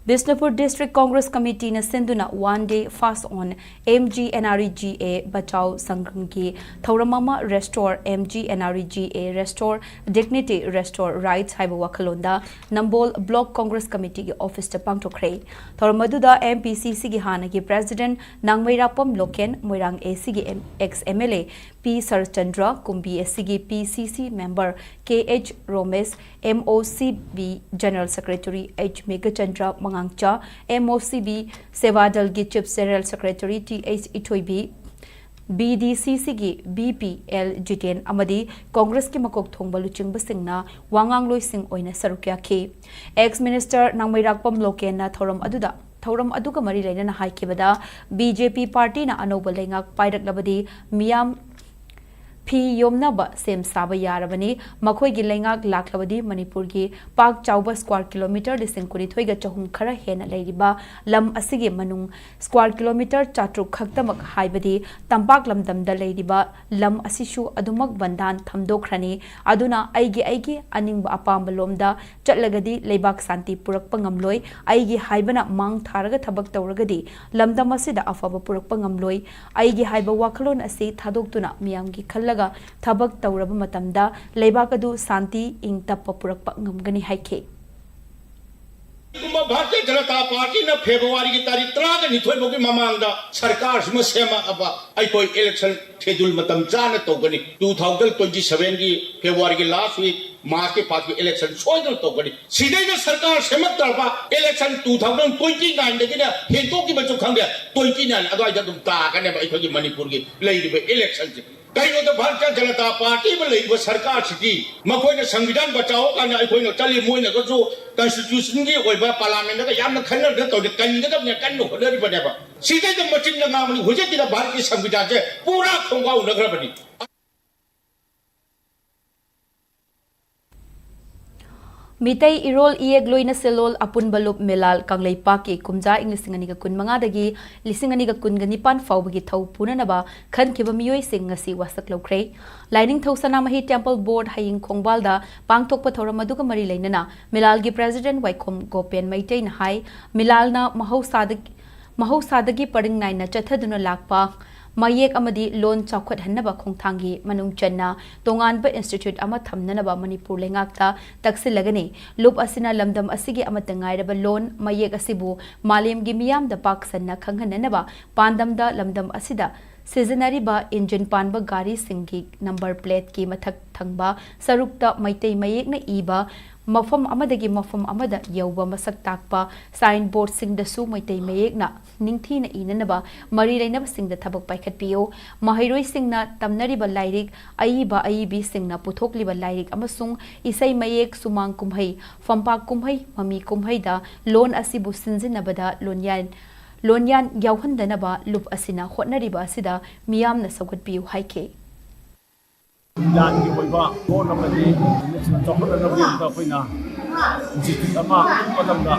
ꯕꯤꯁꯅꯨꯄꯨꯔ District Congress Committee ꯅ ꯁꯤꯟꯗꯨꯅ One Day Fast on MGNREGA Bachao ꯁꯪꯒ꯭ꯔꯥꯝꯒꯤ ꯊꯧꯔꯝ ꯑꯃ Restore MGNREGA, Restore Dignity, Restore Rights ꯍꯥꯏꯕ ꯋꯥꯈꯜꯂꯣꯟꯗ ꯅꯝꯕꯣꯜ Block Congress Committee ꯒꯤ office ꯇ ꯄꯥꯡꯊꯣꯛꯈ꯭ꯔꯦ꯫ ꯊꯧꯔꯝ ꯑꯗꯨꯗ MPCC ꯒꯤ ꯍꯥꯟꯅꯒꯤ President ꯅꯥꯡꯃꯩꯔꯥꯛꯄꯝ ꯂꯣꯀꯦꯟ, ꯃꯣꯏꯔꯥꯡ AC ꯒꯤ M-, ex MLA P Saratchandra, Kumbi AC ꯒꯤ PCC member K H Romesh, MOCB General Secretary H Meghachandra ꯃꯉꯥꯡꯆꯥ, MOCB ꯁꯦꯕꯥꯗꯜꯒꯤ Chief General Secretary T H Ithoibi, B D C ꯁꯤꯒꯤ ꯚꯤ ꯄꯤ ꯑꯦꯜ ꯖꯤꯇꯦꯟ ꯑꯃꯗꯤ ꯀꯣꯡꯒ꯭ꯔꯦꯁꯀꯤ ꯃꯀꯣꯛ ꯊꯣꯡꯕ ꯂꯨꯆꯤꯡꯕꯁꯤꯡꯅ ꯋꯥꯉꯥꯡꯂꯣꯏꯁꯤꯡ ꯑꯣꯏꯅ ꯁꯔꯨꯛ ꯌꯥꯈꯤ꯫ ꯑꯦꯛꯁ ꯃꯤꯅꯤꯁꯇꯔ ꯅꯥꯡꯃꯩꯔꯥꯛꯄꯝ ꯂꯣꯀꯦꯟꯅ ꯊꯧꯔꯝ ꯑꯗꯨꯗ, ꯊꯧꯔꯝ ꯑꯗꯨꯒ ꯃꯔꯤ ꯂꯩꯅꯅ ꯍꯥꯏꯈꯤꯕꯗ, ꯕꯤ ꯖꯦ ꯄꯤ ꯄꯥꯔꯇꯤꯅ ꯑꯅꯧꯕ ꯂꯩꯉꯥꯛ ꯄꯥꯏꯔꯛꯂꯕꯗꯤ ꯃꯤꯌꯥꯝ ꯐꯤ ꯌꯣꯝꯅꯕ ꯁꯦꯝ ꯁꯥꯕ ꯌꯥꯔꯕꯅꯤ꯫ ꯃꯈꯣꯏꯒꯤ ꯂꯩꯉꯥꯛ ꯂꯥꯛꯂꯕꯗꯤ ꯃꯅꯤꯄꯨꯔꯒꯤ ꯄꯥꯛ ꯆꯥꯎꯕ ꯁ꯭ꯀ꯭ꯋꯥꯔ ꯀꯤꯂꯣꯃꯤꯇꯔ ꯂꯤꯁꯤꯡ ꯀꯨꯟꯅꯤꯊꯣꯏꯒ ꯆꯍꯨꯝ ꯈꯔ ꯍꯦꯟꯅ ꯂꯩꯔꯤꯕ ꯂꯝ ꯑꯁꯤꯒꯤ ꯃꯅꯨꯡ ꯁ꯭ꯀ꯭ꯋꯥꯔ ꯀꯤꯂꯣꯃꯤꯇꯔ ꯆꯥꯇ꯭ꯔꯨꯛ ꯈꯛꯇꯃꯛ, ꯍꯥꯏꯕꯗꯤ ꯇꯝꯄꯥꯛ ꯂꯝꯗꯝꯗ ꯂꯩꯔꯤꯕ ꯂꯝ ꯑꯁꯤꯁꯨ ꯑꯗꯨꯃꯛ ꯕꯟꯗꯥꯟ ꯊꯝꯗꯣꯛꯈ꯭ꯔꯅꯤ꯫ ꯑꯗꯨꯅ ꯑꯩꯒꯤ, ꯑꯩꯒꯤ ꯑꯅꯤꯡꯕ ꯑꯄꯥꯝꯕ ꯂꯣꯝꯗ ꯆꯠꯂꯒꯗꯤ ꯂꯩꯕꯥꯛ ꯁꯥꯟꯇꯤ ꯄꯨꯔꯛꯄ ꯉꯝꯂꯣꯏ꯫ ꯑꯩꯒꯤ ꯍꯥꯏꯕꯅ ꯃꯥꯡ ꯊꯥꯔꯒ ꯊꯕꯛ ꯇꯧꯔꯒꯗꯤ ꯂꯝꯗꯝ ꯑꯁꯤꯗ ꯑꯐꯕ ꯄꯨꯔꯛꯄ ꯉꯝꯂꯣꯏ꯫ ꯑꯩꯒꯤ ꯍꯥꯏꯕ ꯋꯥꯈꯜꯂꯣꯟ ꯑꯁꯤ ꯊꯥꯗꯣꯛꯇꯨꯅ ꯃꯤꯌꯥꯝꯒꯤ ꯈꯜꯂꯒ ꯊꯕꯛ ꯇꯧꯔꯕ ꯃꯇꯝꯗ ꯂꯩꯕꯥꯛ ꯑꯗꯨ ꯁꯥꯟꯇꯤ, ꯏꯪ ꯇꯞꯄ ꯄꯨꯔꯛꯄ ꯉꯝꯒꯅꯤ ꯍꯥꯏꯈꯤ꯫ ꯀꯨꯝꯕ ꯚꯥꯔꯇꯤꯌ ꯖꯅꯇꯥ ꯄꯥꯔꯇꯤꯅ ꯐꯦꯕ꯭ꯔꯨꯋꯥꯔꯤꯒꯤ ꯇꯥꯔꯤꯛ ꯇꯔꯥꯒ ꯅꯤꯊꯣꯏ ꯐꯥꯎꯒꯤ ꯃꯃꯥꯡꯗ ꯁꯔꯀꯥꯔꯁꯤꯃ ꯁꯦꯝꯃꯛꯑꯕ ꯑꯩꯈꯣꯏ ꯏꯂꯦꯛꯁꯟ ꯁꯦꯗꯨꯜ ꯃꯇꯝ ꯆꯥꯅ ꯇꯧꯒꯅꯤ꯫ ꯇꯨ ꯊꯥꯎꯖꯟ ꯇ꯭ꯋꯦꯟꯇꯤ ꯁꯚꯦꯟꯒꯤ ꯐꯦꯕ꯭ꯔꯨꯋꯥꯔꯤꯒꯤ ꯂꯥꯁ ꯋꯤꯛ, ꯃꯥꯔꯆꯀꯤ ꯐꯥꯔꯁ ꯋꯤꯛ ꯏꯂꯦꯛꯁꯟ ꯁꯣꯏꯗꯅ ꯇꯧꯒꯅꯤ꯫ ꯁꯤꯗꯩꯗ ꯁꯔꯀꯥꯔ ꯁꯦꯝꯃꯛꯇ꯭ꯔꯕ, ꯏꯂꯦꯛꯁꯟ ꯇꯨ ꯊꯥꯎꯖꯟ ꯇ꯭ꯋꯦꯟꯇꯤ ꯅꯥꯏꯟꯗꯒꯤꯅ ꯍꯦꯟꯗꯣꯛꯈꯤꯕꯁꯨ ꯈꯪꯗꯦ, ꯇ꯭ꯋꯦꯟꯇꯤ ꯅꯥꯏꯟ ꯑꯗꯨꯋꯥꯏꯗ ꯑꯗꯨꯝ ꯇꯥꯒꯅꯦꯕ ꯑꯩꯈꯣꯏꯒꯤ ꯃꯅꯤꯄꯨꯔꯒꯤ ꯂꯩꯔꯤꯕ ꯏꯂꯦꯛꯁꯟꯁꯦ꯫ ꯀꯩꯅꯣꯗ ꯚꯥꯔꯇꯤꯌ ꯖꯅꯇꯥ ꯄꯥꯔꯇꯤ ꯑꯃ ꯂꯩꯔꯤꯕ ꯁꯔꯀꯥꯔꯁꯤꯗꯤ ꯃꯈꯣꯏꯅ ꯁꯪꯕꯤꯙꯥꯟ ꯕꯆꯥꯎ ꯀꯥꯏꯅ ꯑꯩꯈꯣꯏꯅ ꯆꯠꯂꯤ, ꯃꯣꯏꯅꯒꯁꯨ ꯀꯟꯁꯇꯤꯇ꯭ꯌꯨꯁꯟꯒꯤ ꯑꯣꯏꯕ ꯄꯥꯔꯂꯥꯃꯦꯟꯗꯒ ꯌꯥꯝꯅ ꯈꯟꯅꯗꯅ ꯇꯧꯔꯤ, ꯀꯟꯒꯗꯕꯅꯦ, ꯀꯟꯅ ꯍꯣꯠꯅꯔꯤꯕꯅꯦꯕ꯫ ꯁꯤꯗꯩꯗ ꯃꯆꯤꯟꯗ ꯉꯥꯡꯕꯅꯤ, ꯍꯧꯖꯤꯛꯀꯤꯗ ꯚꯥꯔꯠꯀꯤ ꯁꯪꯕꯤꯙꯥꯟꯁꯦ ꯄꯨꯔꯥ ꯈꯣꯡꯒꯥꯎꯅꯈ꯭ꯔꯕꯅꯤ꯫ ꯃꯤꯇꯩ ꯏꯔꯣꯜ ꯏꯌꯦꯛ ꯂꯣꯏꯅ ꯁꯦꯜꯂꯣꯜ ꯑꯄꯨꯟꯕ ꯂꯨꯞ ꯃꯤꯂꯥꯜ ꯀꯪꯂꯩꯄꯥꯛꯀꯤ ꯀꯨꯝꯖꯥ ꯏꯪ ꯂꯤꯁꯤꯡ ꯑꯅꯤꯒ ꯀꯨꯟꯃꯉꯥꯗꯒꯤ ꯂꯤꯁꯤꯡ ꯑꯅꯤꯒ ꯀꯨꯟꯒ ꯅꯤꯄꯥꯟ ꯐꯥꯎꯕꯒꯤ ꯊꯧ ꯄꯨꯅꯅꯕ ꯈꯟꯈꯤꯕ ꯃꯤꯑꯣꯏꯁꯤꯡ ꯉꯁꯤ ꯋꯥꯁꯛ ꯂꯧꯈ꯭ꯔꯦ꯫ ꯂꯥꯏꯅꯤꯡꯊꯧ ꯁꯅꯥꯃꯍꯤ ꯇꯦꯝꯄꯜ ꯕꯣꯔꯗ ꯍꯌꯦꯡ ꯈꯣꯡꯕꯥꯜꯗ ꯄꯥꯡꯊꯣꯛꯄ ꯊꯧꯔꯝ ꯑꯗꯨꯒ ꯃꯔꯤ ꯂꯩꯅꯅ ꯃꯤꯂꯥꯜꯒꯤ ꯄ꯭ꯔꯦꯁꯤꯗꯦꯟꯠ ꯋꯥꯏꯈꯣꯝ ꯒꯣꯄꯦꯟ ꯃꯩꯇꯩꯅ ꯍꯥꯏ, ꯃꯤꯂꯥꯜꯅ ꯃꯍꯧꯁꯥꯗ-, ꯃꯍꯧꯁꯥꯗꯒꯤ ꯄꯔꯤꯡ ꯅꯥꯏꯅ ꯆꯠꯊꯗꯨꯅ ꯂꯥꯛꯄ ꯃꯌꯦꯛ ꯑꯃꯗꯤ ꯂꯣꯟ ꯆꯥꯎꯈꯠꯍꯟꯅꯕ ꯈꯣꯡꯊꯥꯡꯒꯤ ꯃꯅꯨꯡ ꯆꯟꯅ ꯇꯣꯉꯥꯟꯕ ꯏꯟꯁꯇꯤꯇ꯭ꯌꯨꯠ ꯑꯃ ꯊꯝꯅꯅꯕ ꯃꯅꯤꯄꯨꯔ ꯂꯩꯉꯥꯛꯇ ꯇꯛꯁꯤꯜꯂꯒꯅꯤ꯫ ꯂꯨꯞ ꯑꯁꯤꯅ ꯂꯝꯗꯝ ꯑꯁꯤꯒꯤ ꯑꯃꯠꯇ ꯉꯥꯏꯔꯕ ꯂꯣꯟ ꯃꯌꯦꯛ ꯑꯁꯤꯕꯨ ꯃꯥꯂꯦꯝꯒꯤ ꯃꯤꯌꯥꯝꯗ ꯄꯥꯛ ꯁꯟꯅ ꯈꯪꯍꯟꯅꯅꯕ ꯄꯥꯟꯗꯝꯗ ꯂꯝꯗꯝ ꯑꯁꯤꯗ ꯁꯤꯖꯤꯟꯅꯔꯤꯕ ꯏꯟꯖꯤꯟ ꯄꯥꯟꯕ ꯒꯥꯔꯤꯁꯤꯡꯒꯤ ꯅꯝꯕꯔ ꯄ꯭ꯂꯦꯠꯀꯤ ꯃꯊꯛ ꯊꯪꯕ ꯁꯔꯨꯛꯇ ꯃꯩꯇꯩ ꯃꯌꯦꯛꯅ ꯏꯕ ꯃꯐꯝ ꯑꯃꯗꯒꯤ ꯃꯐꯝ ꯑꯃꯗ ꯌꯧꯕ ꯃꯁꯛ ꯇꯥꯛꯄ ꯁꯥꯏꯟ ꯕꯣꯔꯗꯁꯤꯡꯗꯁꯨ ꯃꯩꯇꯩ ꯃꯌꯦꯛꯅ ꯅꯤꯡꯊꯤꯅ ꯏꯅꯅꯕ ꯃꯔꯤ ꯂꯩꯅꯕꯁꯤꯡꯗ ꯊꯕꯛ ꯄꯥꯏꯈꯠꯄꯤꯌꯨ꯫ ꯃꯍꯩꯔꯣꯏꯁꯤꯡꯅ ꯇꯝꯅꯔꯤꯕ ꯂꯥꯏꯔꯤꯛ, ꯑꯏꯕ ꯑꯏꯕꯤꯁꯤꯡꯅ ꯄꯨꯊꯣꯛꯂꯤꯕ ꯂꯥꯏꯔꯤꯛ ꯑꯃꯁꯨꯡ ꯏꯁꯩ ꯃꯌꯦꯛ, ꯁꯨꯃꯥꯡ ꯀꯨꯝꯍꯩ, ꯐꯝꯄꯥꯛ ꯀꯨꯝꯍꯩ, ꯃꯃꯤ ꯀꯨꯝꯍꯩꯗ ꯂꯣꯟ ꯑꯁꯤꯕꯨ ꯁꯤꯖꯤꯟꯅꯕꯗ ꯂꯣꯟꯌꯥꯟ, ꯂꯣꯟꯌꯥꯟ ꯌꯥꯎꯍꯟꯗꯅꯕ ꯂꯨꯞ ꯑꯁꯤꯅ ꯍꯣꯠꯅꯔꯤꯕ ꯑꯁꯤꯗ ꯃꯤꯌꯥꯝꯅ ꯁꯧꯒꯠꯄꯤꯌꯨ ꯍꯥꯏꯈꯤ꯫ ꯂꯥꯟꯒꯤ ꯑꯣꯏꯕ ꯂꯣꯟ ꯑꯃꯗꯤ ꯃꯤꯁꯤꯡ ꯆꯥꯎꯈꯠꯅꯅꯕꯒꯤꯗꯃꯛꯇ ꯑꯩꯈꯣꯏꯅ ꯏꯟꯁꯇꯤꯇ꯭ꯌꯨꯠ ꯑꯃ ꯃꯇꯝꯗ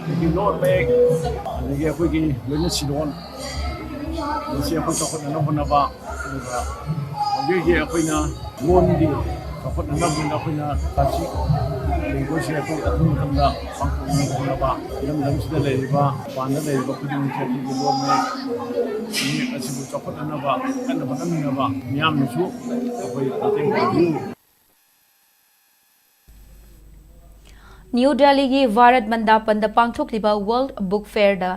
ꯑꯩꯈꯣꯏꯒꯤ ꯂꯣꯟ ꯃꯌꯦꯛ ꯑꯗꯒꯤ ꯑꯩꯈꯣꯏꯒꯤ ꯂꯣꯏꯅ ꯁꯤꯂꯣꯟ ꯃꯁꯤ ꯑꯩꯈꯣꯏ ꯆꯥꯎꯈꯠꯅꯅꯕ ꯍꯣꯠꯅꯕ, ꯑꯗꯨꯒ ꯍꯧꯖꯤꯛ ꯍꯧꯖꯤꯛ ꯑꯩꯈꯣꯏꯅ ꯂꯣꯟꯒꯤ ꯆꯥꯎꯈꯠꯅꯅꯕꯒꯤꯗꯃꯛꯇ ꯑꯩꯈꯣꯏꯅ ꯀ꯭ꯂꯥꯁꯤꯛ ꯂꯦꯡꯒ꯭ꯋꯦꯖꯁꯦ ꯑꯩꯈꯣꯏ ꯑꯊꯨꯕ ꯃꯇꯝꯗ ꯄꯥꯡꯊꯣꯛꯅꯕ ꯍꯣꯠꯅꯕ, ꯏꯔꯝꯗꯝꯁꯤꯗ ꯂꯩꯔꯤꯕ ꯃꯄꯥꯟꯗ ꯂꯩꯔꯤꯕ ꯈꯨꯗꯤꯡꯃꯛꯁꯦ ꯑꯩꯈꯣꯏꯒꯤ ꯂꯣꯟ ꯃꯌꯦꯛ ꯑꯁꯤꯕꯨ ꯆꯥꯎꯈꯠꯅꯅꯕ ꯀꯟꯅ ꯍꯣꯠꯅꯃꯤꯟꯅꯕ ꯃꯤꯌꯥꯝꯅꯁꯨ ꯑꯩꯈꯣꯏ ꯃꯇꯦꯡ ꯄꯥꯡꯕꯤꯌꯨ꯫ ꯅ꯭ꯌꯨ ꯗꯦꯜꯂꯤꯒꯤ ꯚꯥꯔꯠ ꯃꯟꯗꯥꯄꯟꯗ ꯄꯥꯡꯊꯣꯛꯂꯤꯕ ꯋꯥꯔꯜꯗ ꯕꯨꯛ ꯐꯦꯌꯔꯗ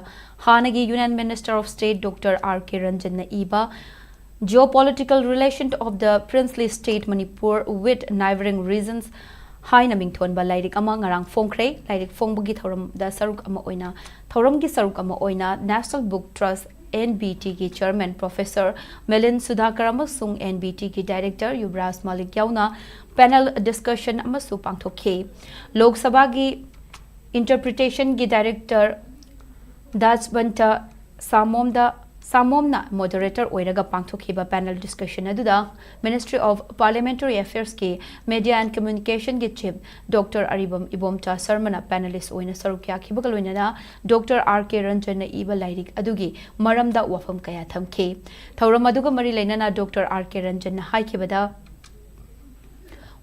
ꯍꯥꯟꯅꯒꯤ union minister of state doctor R K ꯔꯟꯖꯟꯅ ꯏꯕ Geopolitical Relation of the Princely State Manipur with Neighbouring Regions ꯍꯥꯏꯅ ꯃꯤꯡꯊꯣꯟꯕ ꯂꯥꯏꯔꯤꯛ ꯑꯃ ꯉꯔꯥꯡ ꯐꯣꯡꯈ꯭ꯔꯦ꯫ ꯂꯥꯏꯔꯤꯛ ꯐꯣꯡꯕꯒꯤ ꯊꯧꯔꯝꯗ ꯁꯔꯨꯛ ꯑꯃ ꯑꯣꯏꯅ, ꯊꯧꯔꯝꯒꯤ ꯁꯔꯨꯛ ꯑꯃ ꯑꯣꯏꯅ National Book Trust, N B T ꯒꯤ ꯆꯦꯌꯔꯃꯦꯟ ꯄ꯭ꯔꯣꯐꯦꯁꯔ ꯃꯤꯂꯤꯟ ꯁꯨꯙꯥꯀꯔ ꯑꯃꯁꯨꯡ N B T ꯒꯤ ꯗꯥꯏꯔꯦꯛꯇꯔ ꯌꯨꯕꯔꯥꯖ ꯃꯥꯂꯤꯛ ꯌꯥꯎꯅ ꯄꯦꯅꯦꯜ ꯗꯤꯁꯀꯁꯟ ꯑꯃꯁꯨ ꯄꯥꯡꯊꯣꯛꯈꯤ꯫ ꯂꯣꯛ ꯁꯚꯥꯒꯤ ꯏꯟꯇꯔꯄ꯭ꯔꯤꯇꯦꯁꯟꯒꯤ ꯗꯥꯏꯔꯦꯛꯇꯔ ꯗꯥꯖꯕꯟꯇ ꯁꯥꯃꯣꯝꯗ, ꯁꯥꯃꯣꯝꯅ ꯃꯣꯗꯔꯦꯇꯔ ꯑꯣꯏꯔꯒ ꯄꯥꯡꯊꯣꯛꯈꯤꯕ ꯄꯦꯅꯦꯜ ꯗꯤꯁꯀꯁꯟ ꯑꯗꯨꯗ Ministry of Parliamentary Affairs ꯀꯤ Media and Communication ꯒꯤ ꯆꯤꯐ ꯗꯣꯛꯇꯔ ꯑꯔꯤꯕꯝ ꯏꯕꯣꯝꯆꯥ ꯁꯔꯃꯅ ꯄꯦꯅꯦꯂꯤꯁ ꯑꯣꯏꯅ ꯁꯔꯨꯛ ꯌꯥꯈꯤꯕꯒ ꯂꯣꯏꯅꯅ ꯗꯣꯛꯇꯔ ꯑꯥꯔ ꯀꯦ ꯔꯟꯖꯟꯅ ꯏꯕ ꯂꯥꯏꯔꯤꯛ ꯑꯗꯨꯒꯤ ꯃꯔꯝꯗ ꯋꯥꯐꯝ ꯀꯌꯥ ꯊꯝꯈꯤ꯫ ꯊꯧꯔꯝ ꯑꯗꯨꯒ ꯃꯔꯤ ꯂꯩꯅꯅ doctor R K ꯔꯟꯖꯟꯅ ꯍꯥꯏꯈꯤꯕꯗ,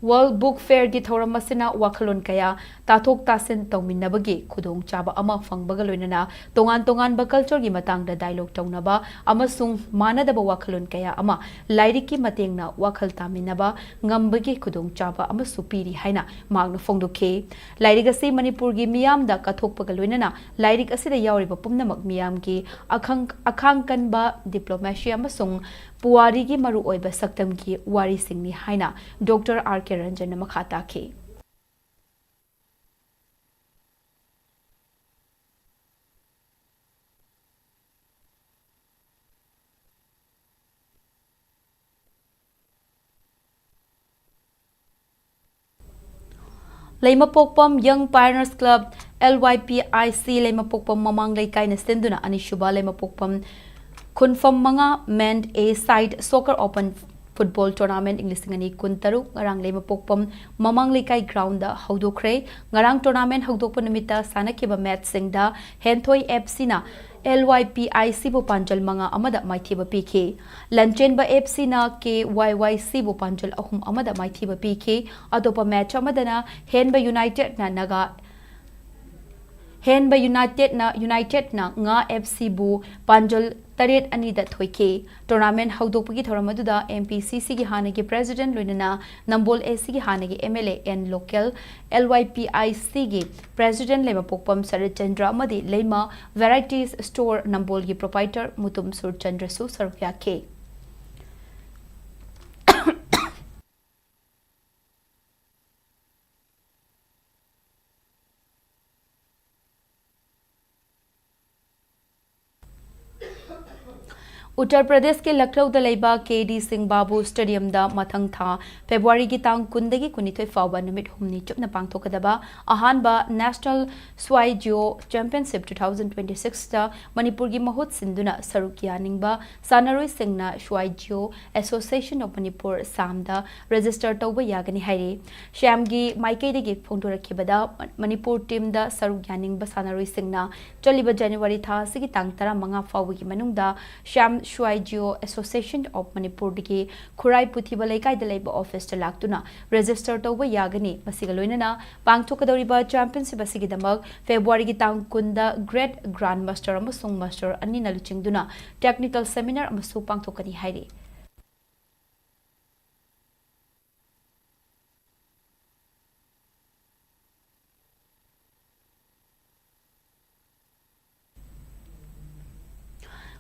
World Book Fairꯒꯤ ꯊꯧꯔꯝ ꯑꯁꯤꯅ ꯋꯥꯈꯜꯂꯣꯟ ꯀꯌꯥ ꯇꯥꯊꯣꯛ ꯇꯥꯁꯤꯟ ꯇꯧꯃꯤꯟꯅꯕꯒꯤ ꯈꯨꯗꯣꯡꯆꯥꯕ ꯑꯃ ꯐꯪꯕꯒ ꯂꯣꯏꯅꯅ ꯇꯣꯉꯥꯟ ꯇꯣꯉꯥꯟꯕ cultureꯒꯤ ꯃꯇꯥꯡꯗ dialogue ꯇꯧꯅꯕ ꯑꯃꯁꯨꯡ ꯃꯥꯟꯅꯗꯕ ꯋꯥꯈꯜꯂꯣꯟ ꯀꯌꯥ ꯑꯃ ꯂꯥꯏꯔꯤꯛꯀꯤ ꯃꯇꯦꯡꯅ ꯋꯥꯈꯜ ꯇꯥꯃꯤꯟꯅꯕ ꯉꯝꯕꯒꯤ ꯈꯨꯗꯣꯡꯆꯥꯕ ꯑꯃꯁꯨ ꯄꯤꯔꯤ ꯍꯥꯏꯅ ꯃꯍꯥꯛꯅ ꯐꯣꯡꯗꯣꯛꯈꯤ꯫ ꯂꯥꯏꯔꯤꯛ ꯑꯁꯤ ꯃꯅꯤꯄꯨꯔꯒꯤ ꯃꯤꯌꯥꯝꯗ ꯀꯠꯊꯣꯛꯄꯒ ꯂꯣꯏꯅꯅ ꯂꯥꯏꯔꯤꯛ ꯑꯁꯤꯗ ꯌꯥꯎꯔꯤꯕ ꯄꯨꯝꯅꯃꯛ ꯃꯤꯌꯥꯝꯒꯤ ꯑꯈꯪ-, ꯑꯈꯥꯡ ꯀꯟꯕ, diplomacy ꯑꯃꯁꯨꯡ ꯄꯨꯋꯥꯔꯤꯒꯤ ꯃꯔꯨꯑꯣꯏꯕ ꯁꯛꯇꯝꯒꯤ ꯋꯥꯔꯤꯁꯤꯡꯅꯤ ꯍꯥꯏꯅ Doctor R K ꯔꯟꯖꯟꯅ ꯃꯈꯥ ꯇꯥꯈꯤ꯫ ꯂꯩꯃꯄꯣꯛꯄꯝ Young Pioneers Club, L Y P I C, ꯂꯩꯃꯄꯣꯛꯄꯝ ꯃꯃꯥꯡ ꯂꯩꯀꯥꯏꯅ ꯁꯤꯟꯗꯨꯅ ꯑꯅꯤꯁꯨꯕ ꯂꯩꯃꯄꯣꯛꯄꯝ ꯈꯨꯟꯐꯝ ꯃꯉꯥ Men A Side Soccer Open Football Tournament ꯏꯪ ꯂꯤꯁꯤꯡ ꯑꯅꯤ ꯀꯨꯟꯇꯔꯨꯛ ꯉꯔꯥꯡ ꯂꯩꯃꯄꯣꯛꯄꯝ ꯃꯃꯥꯡ ꯂꯩꯀꯥꯏ groundꯗ ꯍꯧꯗꯣꯛꯈ꯭ꯔꯦ꯫ ꯉꯔꯥꯡ tournament ꯍꯧꯗꯣꯛꯄ ꯅꯨꯃꯤꯠꯇ ꯁꯥꯟꯅꯈꯤꯕ matchꯁꯤꯡꯗ ꯍꯦꯟꯊꯣꯏ F Cꯅ L Y P I Cꯕꯨ ꯄꯥꯟꯖꯜ ꯃꯉꯥ ꯑꯃꯗ ꯃꯥꯏꯊꯤꯕ ꯄꯤꯈꯤ꯫ ꯂꯟꯆꯦꯟꯕ F Cꯅ K Y Y Cꯕꯨ ꯄꯥꯟꯖꯜ ꯑꯍꯨꯝ ꯑꯃꯗ ꯃꯥꯏꯊꯤꯕ ꯄꯤꯈꯤ꯫ ꯑꯇꯣꯞꯄ match ꯑꯃꯗꯅ ꯍꯦꯟꯕ Unitedꯅ ꯅꯥꯒꯥ, ꯍꯦꯟꯕ Unitedꯅ, Unitedꯅ ꯉꯥ F Cꯕꯨ ꯄꯥꯟꯖꯜ ꯇꯔꯦꯠ ꯑꯅꯤꯗ ꯊꯣꯏꯈꯤ꯫ Tournament ꯍꯧꯗꯣꯛꯄꯒꯤ ꯊꯧꯔꯝ ꯑꯗꯨꯗ M P C Cꯒꯤ ꯍꯥꯟꯅꯒꯤ president ꯂꯣꯏꯅꯅ ꯅꯝꯕꯣꯜ A Cꯒꯤ ꯍꯥꯟꯅꯒꯤ M L A N Lokel, L Y P I Cꯒꯤ president ꯂꯩꯃꯄꯣꯛꯄꯝ Saratchandra ꯑꯃꯗꯤ ꯂꯩꯃ Varieties Store ꯅꯝꯕꯣꯜꯒꯤ proprietor ꯃꯨꯇꯨꯝ ꯁꯨꯔꯆꯟꯗ꯭ꯔꯁꯨ ꯁꯔꯨꯛ ꯌꯥꯈꯤ꯫ ꯎꯠꯇꯔ ꯄ꯭ꯔꯗꯦꯁꯀꯤ ꯂꯈꯅꯧꯗ ꯂꯩꯕ K D Singh Babu Stadiumꯗ ꯃꯊꯪ ꯊꯥ Februaryꯒꯤ ꯇꯥꯡ ꯀꯨꯟꯗꯒꯤ ꯀꯨꯟꯅꯤꯊꯣꯏ ꯐꯥꯎꯕ ꯅꯨꯃꯤꯠ ꯍꯨꯝꯅꯤ ꯆꯨꯞꯅ ꯄꯥꯡꯊꯣꯛꯀꯗꯕ ꯑꯍꯥꯟꯕ National Swai Jio Championship two thousand twenty-sixꯇ ꯃꯅꯤꯄꯨꯔꯒꯤ ꯃꯍꯨꯠ ꯁꯤꯟꯗꯨꯅ ꯁꯔꯨꯛ ꯌꯥꯅꯤꯡꯕ ꯁꯥꯟꯅꯔꯣꯏꯁꯤꯡꯅ Swai Jio Association of Manipur, SAMꯗ register ꯇꯧꯕ ꯌꯥꯒꯅꯤ ꯍꯥꯏꯔꯤ꯫ SAMꯒꯤ ꯃꯥꯏꯀꯩꯗꯒꯤ ꯐꯣꯡꯗꯣꯔꯛꯈꯤꯕꯗ, ꯃꯅꯤꯄꯨꯔ teamꯗ ꯁꯔꯨꯛ ꯌꯥꯅꯤꯡꯕ ꯁꯥꯟꯅꯔꯣꯏꯁꯤꯡꯅ ꯆꯠꯂꯤꯕ January ꯊꯥ ꯑꯁꯤꯒꯤ ꯇꯥꯡ ꯇꯔꯥꯃꯉꯥ ꯐꯥꯎꯕꯒꯤ ꯃꯅꯨꯡꯗ SAM ꯁ꯭ꯋꯥꯏꯖꯤꯑꯣ ꯑꯦꯁꯣꯁꯤꯌꯦꯁꯟ ꯑꯣꯐ ꯃꯅꯤꯄꯨꯔꯗꯒꯤ ꯈꯨꯔꯥꯏ ꯄꯨꯊꯤꯕ ꯂꯩꯀꯥꯏꯗ ꯂꯩꯕ ꯑꯣꯐꯤꯁꯇ ꯂꯥꯛꯇꯨꯅ ꯔꯦꯖꯤꯁꯇꯔ ꯇꯧꯕ ꯌꯥꯒꯅꯤ꯫ ꯃꯁꯤꯒ ꯂꯣꯏꯅꯅ ꯄꯥꯡꯊꯣꯛꯀꯗꯧꯔꯤꯕ ꯆꯦꯝꯄꯤꯌꯟꯁꯤꯞ ꯑꯁꯤꯒꯤꯗꯃꯛ ꯐꯦꯕ꯭ꯔꯨꯋꯥꯔꯤꯒꯤ ꯇꯥꯡ ꯀꯨꯟꯗ ꯒ꯭ꯔꯦꯠ ꯒ꯭ꯔꯥꯟ ꯃꯥꯁꯇꯔ ꯑꯃꯁꯨꯡ ꯃꯥꯁꯇꯔ ꯑꯅꯤꯅ ꯂꯨꯆꯤꯡꯗꯨꯅ ꯇꯦꯛꯅꯤꯀꯦꯜ ꯁꯦꯃꯤꯅꯥꯔ ꯑꯃꯁꯨ ꯄꯥꯡꯊꯣꯛꯀꯅꯤ ꯍꯥꯏꯔꯤ꯫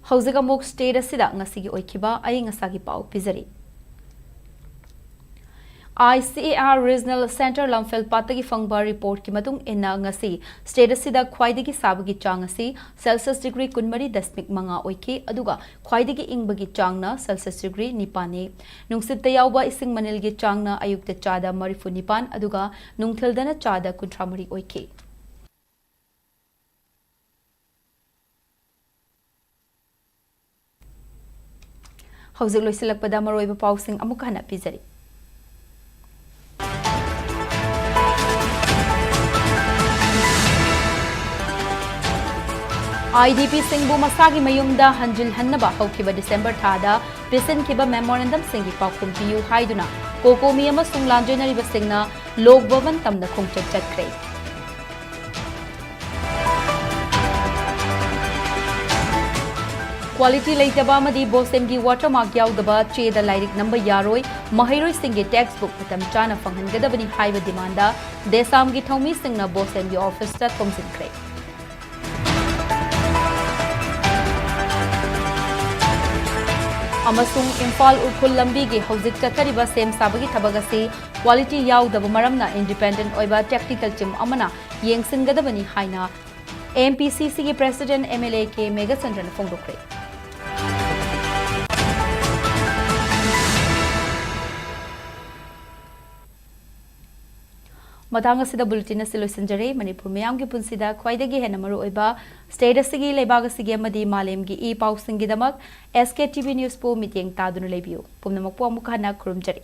ꯍꯧꯖꯤꯛ ꯑꯃꯨꯛ ꯁ꯭ꯇꯦꯠ ꯑꯁꯤꯗ ꯉꯁꯤꯒꯤ ꯑꯣꯏꯈꯤꯕ ꯑꯏꯪ ꯑꯁꯥꯒꯤ ꯄꯥꯎ ꯄꯤꯖꯔꯤ꯫ I C A R regional centre Lamphel ꯄꯥꯠꯇꯒꯤ ꯐꯪꯕ ꯔꯤꯄꯣꯔꯠꯀꯤ ꯃꯇꯨꯡ ꯏꯟꯅ, ꯉꯁꯤ ꯁ꯭ꯇꯦꯠ ꯑꯁꯤꯗ ꯈ꯭ꯋꯥꯏꯗꯒꯤ ꯁꯥꯕꯒꯤ ꯆꯥꯡ ꯑꯁꯤ ꯁꯦꯜꯁꯤꯌꯁ ꯗꯤꯒ꯭ꯔꯤ ꯀꯨꯟꯃꯔꯤ ꯗꯁꯃꯤꯛ ꯃꯉꯥ ꯑꯣꯏꯈꯤ, ꯑꯗꯨꯒ ꯈ꯭ꯋꯥꯏꯗꯒꯤ ꯏꯪꯕꯒꯤ ꯆꯥꯡꯅ ꯁꯦꯜꯁꯤꯌꯁ ꯗꯤꯒ꯭ꯔꯤ ꯅꯤꯄꯥꯟꯅꯤ꯫ ꯅꯨꯡꯁꯤꯠꯇ ꯌꯥꯎꯕ ꯏꯁꯤꯡ ꯃꯅꯤꯜꯒꯤ ꯆꯥꯡꯅ ꯑꯌꯨꯛꯇ ꯆꯥꯗ ꯃꯔꯤꯐꯨ ꯅꯤꯄꯥꯟ, ꯑꯗꯨꯒ ꯅꯨꯡꯊꯤꯜꯗꯅ ꯆꯥꯗ ꯀꯨꯟꯊ꯭ꯔꯥ ꯃꯔꯤ ꯑꯣꯏꯈꯤ꯫ ꯍꯧꯖꯤꯛ ꯂꯣꯏꯁꯤꯜꯂꯛꯄꯗ ꯃꯔꯨꯑꯣꯏꯕ ꯄꯥꯎꯁꯤꯡ ꯑꯃꯨꯛ ꯍꯟꯅ ꯄꯤꯖꯔꯤ꯫ ꯑꯥꯏ ꯗꯤ ꯄꯤꯁꯤꯡꯕꯨ ꯃꯁꯥꯒꯤ ꯃꯌꯨꯝꯗ ꯍꯟꯖꯤꯜꯍꯟꯅꯕ ꯍꯧꯈꯤꯕ ꯗꯤꯁꯦꯝꯕꯔ ꯊꯥꯗ ꯄꯤꯁꯤꯟꯈꯤꯕ ꯃꯦꯃꯣꯔꯦꯟꯗꯝꯁꯤꯡꯒꯤ ꯄꯥꯎꯈꯨꯝ ꯄꯤꯌꯨ ꯍꯥꯏꯗꯨꯅ ꯀꯣꯀꯣꯃꯤ ꯑꯃꯁꯨꯡ ꯂꯥꯟꯖꯦꯟꯅꯔꯤꯕꯁꯤꯡꯅ ꯂꯣꯛ ꯚꯕꯟ ꯇꯝꯅ ꯈꯣꯡꯆꯠ ꯆꯠꯈ꯭ꯔꯦ꯫ ꯀ꯭ꯋꯥꯂꯤꯇꯤ ꯂꯩꯇꯕ ꯑꯃꯗꯤ ꯕꯣꯁꯦꯝꯒꯤ ꯋꯥꯇꯔꯃꯥꯔꯛ ꯌꯥꯎꯗꯕ ꯆꯦꯗ ꯂꯥꯏꯔꯤꯛ ꯅꯝꯕ ꯌꯥꯔꯣꯏ, ꯃꯍꯩꯔꯣꯏꯁꯤꯡꯒꯤ ꯇꯦꯛꯁꯕꯨꯛ ꯃꯇꯝ ꯆꯥꯅ ꯐꯪꯍꯟꯒꯗꯕꯅꯤ ꯍꯥꯏꯕ ꯗꯤꯃꯥꯟꯗ ꯗꯦꯁꯥꯝꯒꯤ ꯊꯧꯃꯤꯁꯤꯡꯅ ꯕꯣꯁꯦꯝꯒꯤ ꯑꯣꯐꯤꯁꯇ ꯊꯣꯝꯖꯤꯟꯈ꯭ꯔꯦ꯫ ꯑꯃꯁꯨꯡ ꯏꯝꯐꯥꯜ ꯎꯈ꯭ꯔꯨꯜ ꯂꯝꯕꯤꯒꯤ ꯍꯧꯖꯤꯛ ꯆꯠꯊꯔꯤꯕ ꯁꯦꯝ ꯁꯥꯕꯒꯤ ꯊꯕꯛ ꯑꯁꯤ ꯀ꯭ꯋꯥꯂꯤꯇꯤ ꯌꯥꯎꯗꯕ ꯃꯔꯝꯅ ꯏꯟꯗꯤꯄꯦꯟꯗꯦꯟ ꯑꯣꯏꯕ ꯇꯦꯛꯅꯤꯀꯦꯜ ꯇꯤꯝ ꯑꯃꯅ ꯌꯦꯡꯁꯤꯟꯒꯗꯕꯅꯤ ꯍꯥꯏꯅ ꯑꯦꯝ ꯄꯤ ꯁꯤ ꯁꯤꯒꯤ president M L A K ꯃꯦꯘꯆꯟꯗ꯭ꯔꯅ ꯐꯣꯡꯗꯣꯛꯈ꯭ꯔꯦ꯫ ꯃꯇꯥꯡ ꯑꯁꯤꯗ ꯕꯨꯂꯦꯇꯤꯟ ꯑꯁꯤ ꯂꯣꯏꯁꯤꯟꯖꯔꯦ꯫ ꯃꯅꯤꯄꯨꯔ ꯃꯤꯌꯥꯝꯒꯤ ꯄꯨꯟꯁꯤꯗ ꯈ꯭ꯋꯥꯏꯗꯒꯤ ꯍꯦꯟꯅ ꯃꯔꯨꯑꯣꯏꯕ ꯁ꯭ꯇꯦꯠ ꯑꯁꯤꯒꯤ, ꯂꯩꯕꯥꯛ ꯑꯁꯤꯒꯤ ꯑꯃꯗꯤ ꯃꯥꯂꯦꯝꯒꯤ ꯏ ꯄꯥꯎꯁꯤꯡꯒꯤꯗꯃꯛ ꯑꯦꯁ ꯀꯦ ꯇꯤ ꯚꯤ ꯅ꯭ꯌꯨꯁꯄꯨ ꯃꯤꯠꯌꯦꯡ ꯇꯥꯗꯨꯅ ꯂꯩꯕꯤꯌꯨ꯫ ꯄꯨꯝꯅꯃꯛꯄꯨ ꯑꯃꯨꯛ ꯍꯟꯅ ꯈꯨꯔꯨꯝꯖꯔꯤ꯫